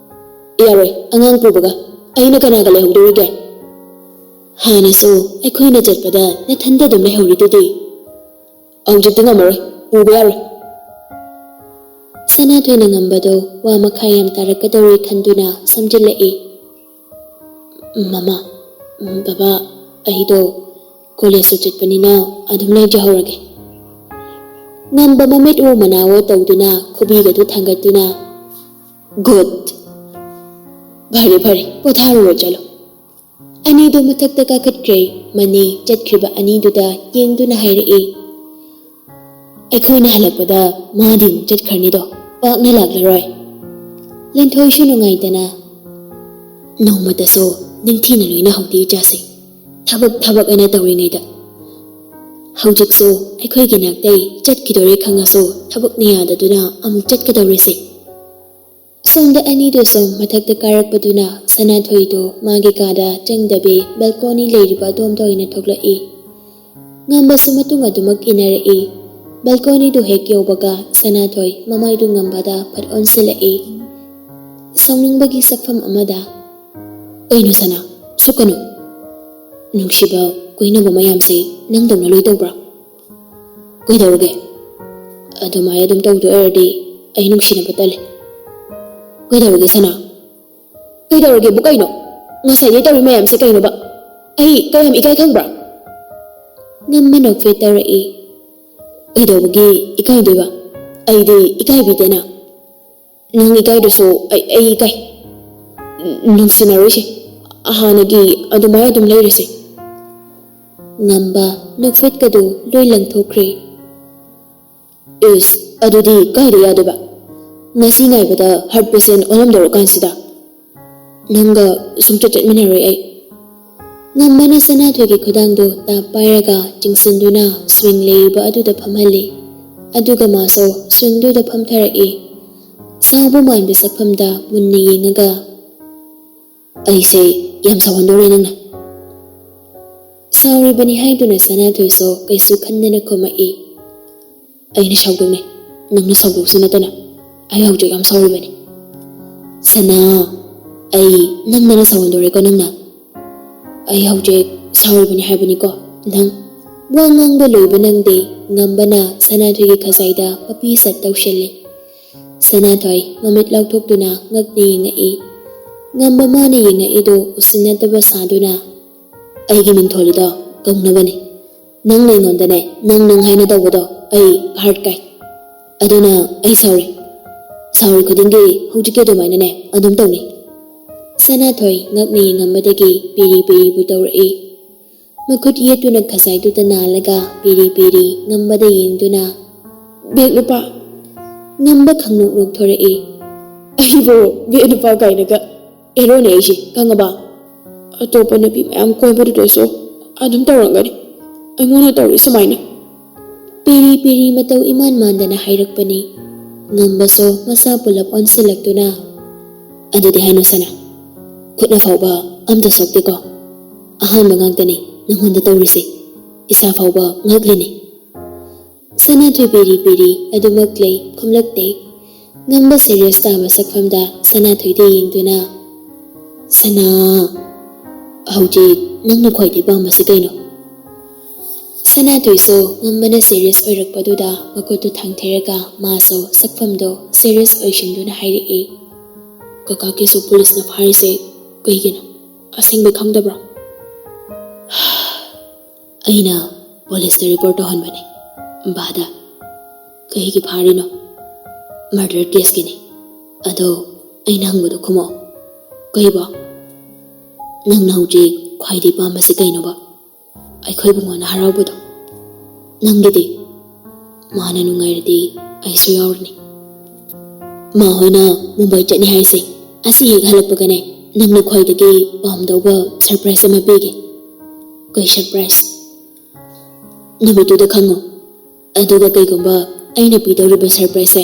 "ꯌꯥꯔꯣꯏ, ꯑꯉꯥꯡ ꯄꯨꯕꯒ ꯑꯩꯅ ꯀꯅꯥꯒ ꯂꯩꯍꯧꯗꯣꯔꯤꯒꯦ? ꯍꯥꯟꯅꯁꯨ ꯑꯩꯈꯣꯏꯅ ꯆꯠꯄꯗ ꯅꯊꯟꯗ ꯑꯗꯨꯝ ꯂꯩꯍꯧꯔꯤꯗꯨꯗꯤ꯫ ꯍꯧꯖꯤꯛꯇꯤ ꯉꯝꯃꯔꯣꯏ, ꯄꯨꯕ ꯌꯥꯔꯣꯏ꯫" ꯁꯅꯥꯊꯣꯏꯅ ꯉꯝꯕꯗꯣ ꯋꯥ ꯃꯈꯥ ꯌꯥꯝ ꯇꯥꯔꯛꯀꯗꯧꯔꯦ ꯈꯟꯗꯨꯅ ꯁꯝꯖꯤꯜꯂꯛꯏ꯫ "ꯃꯃꯥ, ꯕꯕꯥ, ꯑꯩꯗꯣ ꯀꯣꯂꯦꯖꯇ ꯆꯠꯄꯅꯤꯅ ꯑꯗꯨꯝ ꯂꯩꯖꯍꯧꯔꯒꯦ꯫" ꯉꯝꯕ ꯃꯃꯤꯠ ꯎ ꯃꯅꯥ ꯑꯣ ꯇꯧꯗꯨꯅ ꯈꯨꯕꯤꯒꯗꯨ ꯊꯥꯡꯒꯠꯇꯨꯅ, "ꯒꯨꯗ꯫ ꯐꯔꯦ, ꯐꯔꯦ, ꯄꯣꯊꯥꯔꯨꯔꯣ, ꯆꯠꯂꯣ꯫" ꯑꯅꯤꯗꯨ ꯃꯊꯛꯇ ꯀꯥꯈꯠꯈ꯭ꯔꯦ꯫ ꯃꯅꯤ ꯆꯠꯈ꯭ꯔꯤꯕ ꯑꯅꯤꯗꯨꯗ ꯌꯦꯡꯗꯨꯅ ꯍꯥꯏꯔꯛꯏ, "ꯑꯩꯈꯣꯏꯅ ꯍꯜꯂꯛꯄꯗ ꯃꯥꯗꯤ ꯑꯃꯨꯛ ꯆꯠꯈ꯭ꯔꯅꯤꯗꯣ, ꯄꯥꯛꯅ ꯂꯥꯛꯂꯔꯣꯏ꯫" ꯂꯤꯟꯊꯣꯏꯁꯨ ꯅꯨꯡꯉꯥꯏꯇꯅ, "ꯅꯣꯡꯃꯇꯁꯨ ꯅꯤꯡꯊꯤꯅ ꯂꯣꯏꯅꯍꯧꯗꯦ ꯏꯆꯥꯁꯦ, ꯊꯕꯛ ꯊꯕꯛ ꯑꯅ ꯇꯧꯔꯤꯉꯩꯗ꯫ ꯍꯧꯖꯤꯛꯁꯨ ꯑꯩꯈꯣꯏꯒꯤ ꯅꯥꯛꯇꯩ ꯆꯠꯈꯤꯗꯣꯔꯦ ꯈꯪꯉꯁꯨ ꯊꯕꯛꯅ ꯌꯥꯗꯗꯨꯅ ꯑꯃꯨꯛ ꯆꯠꯀꯗꯧꯔꯤꯁꯦ꯫" ꯁꯣꯝꯗ ꯑꯅꯤꯗꯨꯁꯨ ꯃꯊꯛꯇ ꯀꯥꯔꯛꯄꯗꯨꯅ ꯁꯅꯥꯊꯣꯏꯗꯣ ꯃꯥꯒꯤ ꯀꯥꯗ ꯆꯪꯗꯕꯤ ꯕꯦꯜꯀꯣꯅꯤ ꯂꯩꯔꯤꯕ ꯑꯗꯣꯝꯗ ꯑꯣꯏꯅ ꯊꯣꯛꯂꯛꯏ꯫ ꯉꯝꯕꯁꯨ ꯃꯇꯨꯡ ꯑꯗꯨꯃꯛ ꯏꯟꯅꯔꯛꯏ꯫ ꯕꯦꯜꯀꯣꯅꯤꯗꯨ ꯍꯦꯛ ꯌꯧꯕꯒ ꯁꯅꯥꯊꯣꯏ ꯃꯃꯥꯏꯗꯨ ꯉꯝꯕꯗ ꯐꯠ ꯑꯣꯟꯁꯤꯜꯂꯛꯏ꯫ ꯁꯥꯎꯅꯤꯡꯕꯒꯤ ꯁꯛꯐꯝ ꯑꯃꯗ, "ꯀꯩꯅꯣ ꯁꯅꯥ, ꯁꯨꯛꯀꯅꯨ꯫ ꯅꯨꯡꯁꯤꯕ ꯀꯣꯏꯅꯕ ꯃꯌꯥꯝꯁꯦ ꯅꯪꯗꯧꯅ ꯂꯣꯏ ꯇꯧꯕ꯭ꯔꯥ? ꯀꯩꯗꯧꯔꯒꯦ? ꯑꯗꯨꯃꯥꯏꯅ ꯑꯗꯨꯝ ꯇꯧꯗꯣꯏ ꯑꯣꯏꯔꯗꯤ ꯑꯩ ꯅꯨꯡꯁꯤꯅꯕ ꯇꯜꯂꯦ꯫" "ꯀꯩꯗꯧꯔꯒꯦ ꯁꯅꯥ? ꯀꯩꯗꯧꯔꯒꯦꯕꯨ ꯀꯩꯅꯣ? ꯉꯁꯥꯏꯗꯩ ꯇꯧꯔꯤ ꯃꯌꯥꯝꯁꯦ ꯀꯩꯅꯣꯕ? ꯑꯩ ꯀꯌꯥꯝ ꯏꯀꯥꯏ ꯈꯪꯕ꯭ꯔꯥ?" ꯉꯝꯕ ꯅꯣꯛꯐꯦꯠ ꯇꯧꯔꯛꯏ꯫ "ꯀꯩꯗꯧꯕꯒꯤ ꯏꯀꯥꯏꯗꯣꯏꯕ? ꯑꯩꯗꯤ ꯏꯀꯥꯏꯕꯤꯗꯦꯅ꯫ ꯅꯪ ꯏꯀꯥꯏꯗ꯭ꯔꯁꯨ ꯑꯩ, ꯑꯩ ꯏꯀꯥꯏ꯫ ꯅꯨꯡꯁꯤꯅꯔꯣꯏꯁꯦ꯫ ꯍꯥꯟꯅꯒꯤ ꯑꯗꯨꯃꯥꯏꯅ ꯑꯗꯨꯝ ꯂꯩꯔꯁꯦ꯫" ꯉꯝꯕ ꯅꯣꯛꯐꯦꯠꯀꯗꯨ ꯂꯣꯏ ꯂꯪꯊꯣꯛꯈ꯭ꯔꯦ꯫ "ꯏꯁ, ꯑꯗꯨꯗꯤ ꯀꯥꯏꯗ ꯌꯥꯗꯣꯏꯕ? ꯉꯁꯤ ꯉꯥꯏꯕꯗ ꯍꯥꯔꯠ ꯄꯦꯁꯦꯟ ꯑꯣꯜꯂꯝꯗꯧꯔꯀꯥꯟꯁꯤꯗ꯫ ꯅꯪꯒ ꯁꯨꯡꯆꯠ ꯆꯠꯃꯤꯟꯅꯔꯣꯏ ꯑꯩ꯫ ꯉꯝꯕꯅ ꯁꯅꯥꯊꯣꯏꯒꯤ ꯈꯨꯗꯥꯡꯗꯨ ꯇꯥꯞ ꯄꯥꯏꯔꯒ ꯆꯤꯡꯁꯤꯟꯗꯨꯅ ꯁ꯭ꯋꯤꯡ ꯂꯩꯔꯤꯕ ꯑꯗꯨꯗ ꯐꯝꯍꯜꯂꯤ꯫ ꯑꯗꯨꯒ ꯃꯥꯁꯨ ꯁ꯭ꯋꯤꯡꯗꯨꯗ ꯐꯝꯊꯔꯛꯏ꯫ ꯁꯥꯎꯕ ꯃꯥꯟꯕ ꯁꯛꯐꯝꯗ ꯃꯨꯟꯅ ꯌꯦꯡꯉꯒ, "ꯑꯩꯁꯦ ꯌꯥꯝ ꯁꯥꯎꯍꯟꯗꯧꯔꯦ ꯅꯪꯅ?" ꯁꯥꯎꯔꯤꯕꯅꯤ ꯍꯥꯏꯗꯨꯅ ꯁꯅꯥꯊꯣꯏꯁꯨ ꯀꯩꯁꯨ ꯈꯟꯗꯅ ꯈꯨꯝꯃꯛꯏ꯫ "ꯑꯩꯅ ꯁꯥꯎꯗꯧꯅꯦ, ꯅꯪꯅ ꯁꯥꯎꯗꯧꯁꯨ ꯅꯠꯇꯅ꯫ ꯑꯩ ꯍꯧꯖꯤꯛ ꯌꯥꯝ ꯁꯥꯎꯔꯤꯕꯅꯤ꯫ ꯁꯅꯥ, ꯑꯩ ꯅꯪꯗꯅ ꯁꯥꯎꯍꯟꯗꯧꯔꯦꯀꯣ ꯅꯪꯅ꯫ ꯑꯩ ꯍꯧꯖꯤꯛ ꯁꯥꯎꯔꯤꯕꯅꯤ ꯍꯥꯏꯕꯅꯤꯀꯣ ꯅꯪ꯫" ꯋꯥ ꯉꯥꯡꯕ ꯂꯣꯏꯕ ꯅꯪꯗꯦ, ꯉꯝꯕꯅ ꯁꯅꯥꯊꯣꯏꯒꯤ ꯈꯖꯥꯏꯗ ꯃꯄꯤ ꯁꯠ ꯇꯧꯁꯤꯜꯂꯤ꯫ ꯁꯅꯥꯊꯣꯏ ꯃꯃꯤꯠ ꯂꯥꯎꯊꯣꯛꯇꯨꯅ ꯉꯛꯅ ꯌꯦꯡꯉꯛꯏ꯫ ꯉꯝꯕ ꯃꯥꯅ ꯌꯦꯡꯉꯛꯏꯗꯨ ꯎꯁꯤꯟꯅꯗꯕ ꯁꯥꯗꯨꯅ, "ꯑꯩꯒꯤ ꯃꯤꯡ ꯊꯣꯜꯂꯤꯗꯣ ꯀꯧꯅꯕꯅꯤ꯫ ꯅꯪꯅ ꯑꯩꯉꯣꯟꯗꯅꯦ, ꯅꯪ ꯅꯪ ꯍꯥꯏꯅ ꯇꯧꯕꯗꯣ ꯑꯩ ꯍꯥꯔꯠ ꯀꯥꯏ꯫ ꯑꯗꯨꯅ ꯑꯩ ꯁꯥꯎꯔꯦ꯫ ꯁꯥꯎꯔꯤ ꯈꯨꯗꯤꯡꯒꯤ ꯍꯧꯖꯤꯛꯀꯤ ꯑꯗꯨꯃꯥꯏꯅꯅꯦ ꯑꯗꯨꯝ ꯇꯧꯅꯤ꯫" ꯁꯅꯥꯊꯣꯏ ꯉꯛꯅ ꯌꯦꯡꯉꯝꯕꯗꯒꯤ ꯄꯤꯔꯤ ꯄꯤꯔꯤꯕꯨ ꯇꯧꯔꯛꯏ꯫ ꯃꯈꯨꯠ ꯌꯦꯠꯇꯨꯅ ꯈꯖꯥꯏꯗꯨꯗ ꯅꯥꯜꯂꯒ ꯄꯤꯔꯤ ꯄꯤꯔꯤ ꯉꯝꯕꯗ ꯌꯦꯡꯗꯨꯅ, "ꯕꯦꯛ ꯅꯨꯄꯥ!" ꯉꯝꯕ ꯈꯪꯅꯣꯛ ꯅꯣꯛꯊꯣꯔꯛꯏ꯫ "ꯑꯩꯕꯨ ꯕꯦꯛ ꯅꯨꯄꯥ ꯀꯥꯏꯅꯒ? ꯑꯦꯔꯣꯅꯦ ꯑꯩꯁꯦ, ꯈꯪꯉꯕ? ꯑꯇꯣꯞꯄ ꯅꯨꯄꯤ ꯃꯌꯥꯝ ꯀꯣꯏꯕꯗꯨꯗꯁꯨ ꯑꯗꯨꯝ ꯇꯧꯔꯝꯒꯅꯤ ꯑꯩꯉꯣꯟꯗ ꯇꯧꯔꯤ ꯁꯨꯃꯥꯏꯅ꯫" ꯄꯤꯔꯤ ꯄꯤꯔꯤ ꯃꯇꯧ ꯏꯃꯥꯟ ꯃꯥꯟꯗꯅ ꯍꯥꯏꯔꯛꯄꯅꯤ꯫ ꯉꯝꯕꯁꯨ ꯃꯁꯥ ꯄꯨꯂꯞ ꯑꯣꯟꯁꯤꯜꯂꯛꯇꯨꯅ, "ꯑꯗꯨꯗꯤ ꯍꯥꯏꯅꯣ ꯁꯅꯥ, ꯈꯨꯠꯅ ꯐꯥꯎꯕ ꯑꯝꯇ ꯁꯣꯛꯇꯦꯀꯣ? ꯑꯍꯥꯟꯕ ꯉꯥꯛꯇꯅꯤ ꯅꯪꯉꯣꯟꯗ ꯇꯧꯔꯤꯁꯦ꯫ ꯏꯁꯥ ꯐꯥꯎꯕ ꯉꯛꯂꯤꯅꯤ꯫" ꯁꯅꯥꯊꯣꯏ ꯄꯤꯔꯤ ꯄꯤꯔꯤ ꯑꯗꯨꯃꯛ ꯂꯩ, ꯈꯨꯝꯂꯛꯇꯦ꯫ ꯉꯝꯕ ꯁꯦꯔꯤꯌꯁ ꯇꯥꯕ ꯁꯛꯐꯝꯗ ꯁꯅꯥꯊꯣꯏꯗ ꯌꯦꯡꯗꯨꯅ, "ꯁꯅꯥ, ꯍꯧꯖꯤꯛ ꯅꯪꯅ ꯈ꯭ꯋꯥꯏꯗꯒꯤ ꯄꯥꯝꯕꯁꯤ ꯀꯩꯅꯣ?" ꯁꯅꯥꯊꯣꯏꯁꯨ ꯉꯝꯕꯅ ꯁꯦꯔꯤꯌꯁ ꯑꯣꯏꯔꯛꯄꯗꯨꯗ ꯃꯈꯨꯠꯇꯨ ꯊꯥꯡꯊꯔꯒ ꯃꯥꯁꯨ ꯁꯛꯐꯝꯗꯣ ꯁꯦꯔꯤꯌꯁ ꯑꯣꯏꯁꯤꯟꯗꯨꯅ ꯍꯥꯏꯔꯛꯏ, "ꯀꯀꯥ ꯀꯦꯁꯨ ꯄꯨꯂꯤꯁꯅ ꯐꯥꯔꯤꯁꯦ ꯀꯩꯒꯤꯅꯣ? ꯑꯁꯦꯡꯕꯩ ꯈꯪꯗꯕ꯭ꯔꯣ?" "ꯑꯩꯅ ꯄꯨꯂꯤꯁꯇ ꯔꯤꯄꯣꯔꯠ ꯇꯧꯍꯟꯕꯅꯦ ꯕꯥꯗ꯫ ꯀꯩꯒꯤ ꯐꯥꯔꯤꯅꯣ? ꯃꯔꯗꯔ ꯀꯦꯁꯀꯤꯅꯤ꯫ ꯑꯗꯣ ꯑꯩꯅ ꯍꯪꯕꯗꯣ ꯈꯨꯝꯃꯛꯑꯣ꯫ ꯀꯩꯕꯣ? ꯅꯪꯅ ꯍꯧꯖꯤꯛ ꯈ꯭ꯋꯥꯏꯗꯒꯤ ꯄꯥꯝꯕꯁꯤ ꯀꯩꯅꯣꯕ? ꯑꯩꯈꯣꯏ ꯏꯕꯨꯡꯉꯣꯅ ꯍꯔꯥꯎꯕꯗꯣ꯫ ꯅꯪꯒꯤꯗꯤ? ꯃꯥꯅ ꯅꯨꯡꯉꯥꯏꯔꯗꯤ ꯑꯩꯁꯨ ꯌꯥꯎꯔꯅꯤ꯫ ꯃꯥ ꯍꯣꯏꯅ ꯃꯨꯝꯕꯥꯏ ꯆꯠꯅꯤ ꯍꯥꯏꯁꯦ, ꯑꯁꯤ ꯍꯦꯛ ꯍꯜꯂꯛꯄꯒꯅꯦ, ꯅꯪꯅ ꯈ꯭ꯋꯥꯏꯗꯒꯤ ꯄꯥꯝꯗꯧꯕ ꯁꯔꯄ꯭ꯔꯥꯏꯖ ꯑꯃ ꯄꯤꯒꯦ꯫ ꯀꯩ ꯁꯔꯄ꯭ꯔꯥꯏꯖ? ꯅꯨꯃꯤꯠꯇꯨꯗ ꯈꯪꯉꯣ꯫ ꯑꯗꯨꯒ ꯀꯩꯒꯨꯝꯕ ꯑꯩꯅ ꯄꯤꯗꯧꯔꯤꯕ ꯁꯔꯄ꯭ꯔꯥꯏꯖꯁꯦ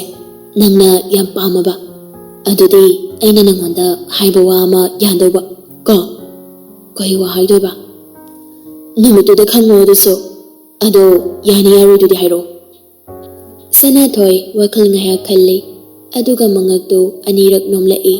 ꯅꯪꯅ ꯌꯥꯝ ꯄꯥꯝꯃꯕ, ꯑꯗꯨꯗꯤ ꯑꯩꯅ ꯅꯪꯉꯣꯟꯗ ꯍꯥꯏꯕ ꯋꯥ ꯑꯃ ꯌꯥꯗꯧꯕ꯫ ꯀꯣ? ꯀꯩ ꯋꯥ ꯍꯥꯏꯗꯣꯏꯕ? ꯅꯨꯃꯤꯠꯇꯨꯗ ꯈꯪꯉꯣ ꯑꯗꯨꯁꯨ꯫ ꯑꯗꯣ ꯌꯥꯅꯤ ꯌꯥꯔꯣꯏꯗꯨꯗꯤ ꯍꯥꯏꯔꯛꯑꯣ꯫ ꯁꯅꯥꯊꯣꯏ ꯋꯥꯈꯜ ꯉꯥꯏꯍꯥꯛ ꯈꯜꯂꯤ, ꯑꯗꯨꯒ ꯃꯉꯛꯇꯨ ꯑꯅꯤꯔꯛ ꯅꯣꯝꯂꯛꯏ꯫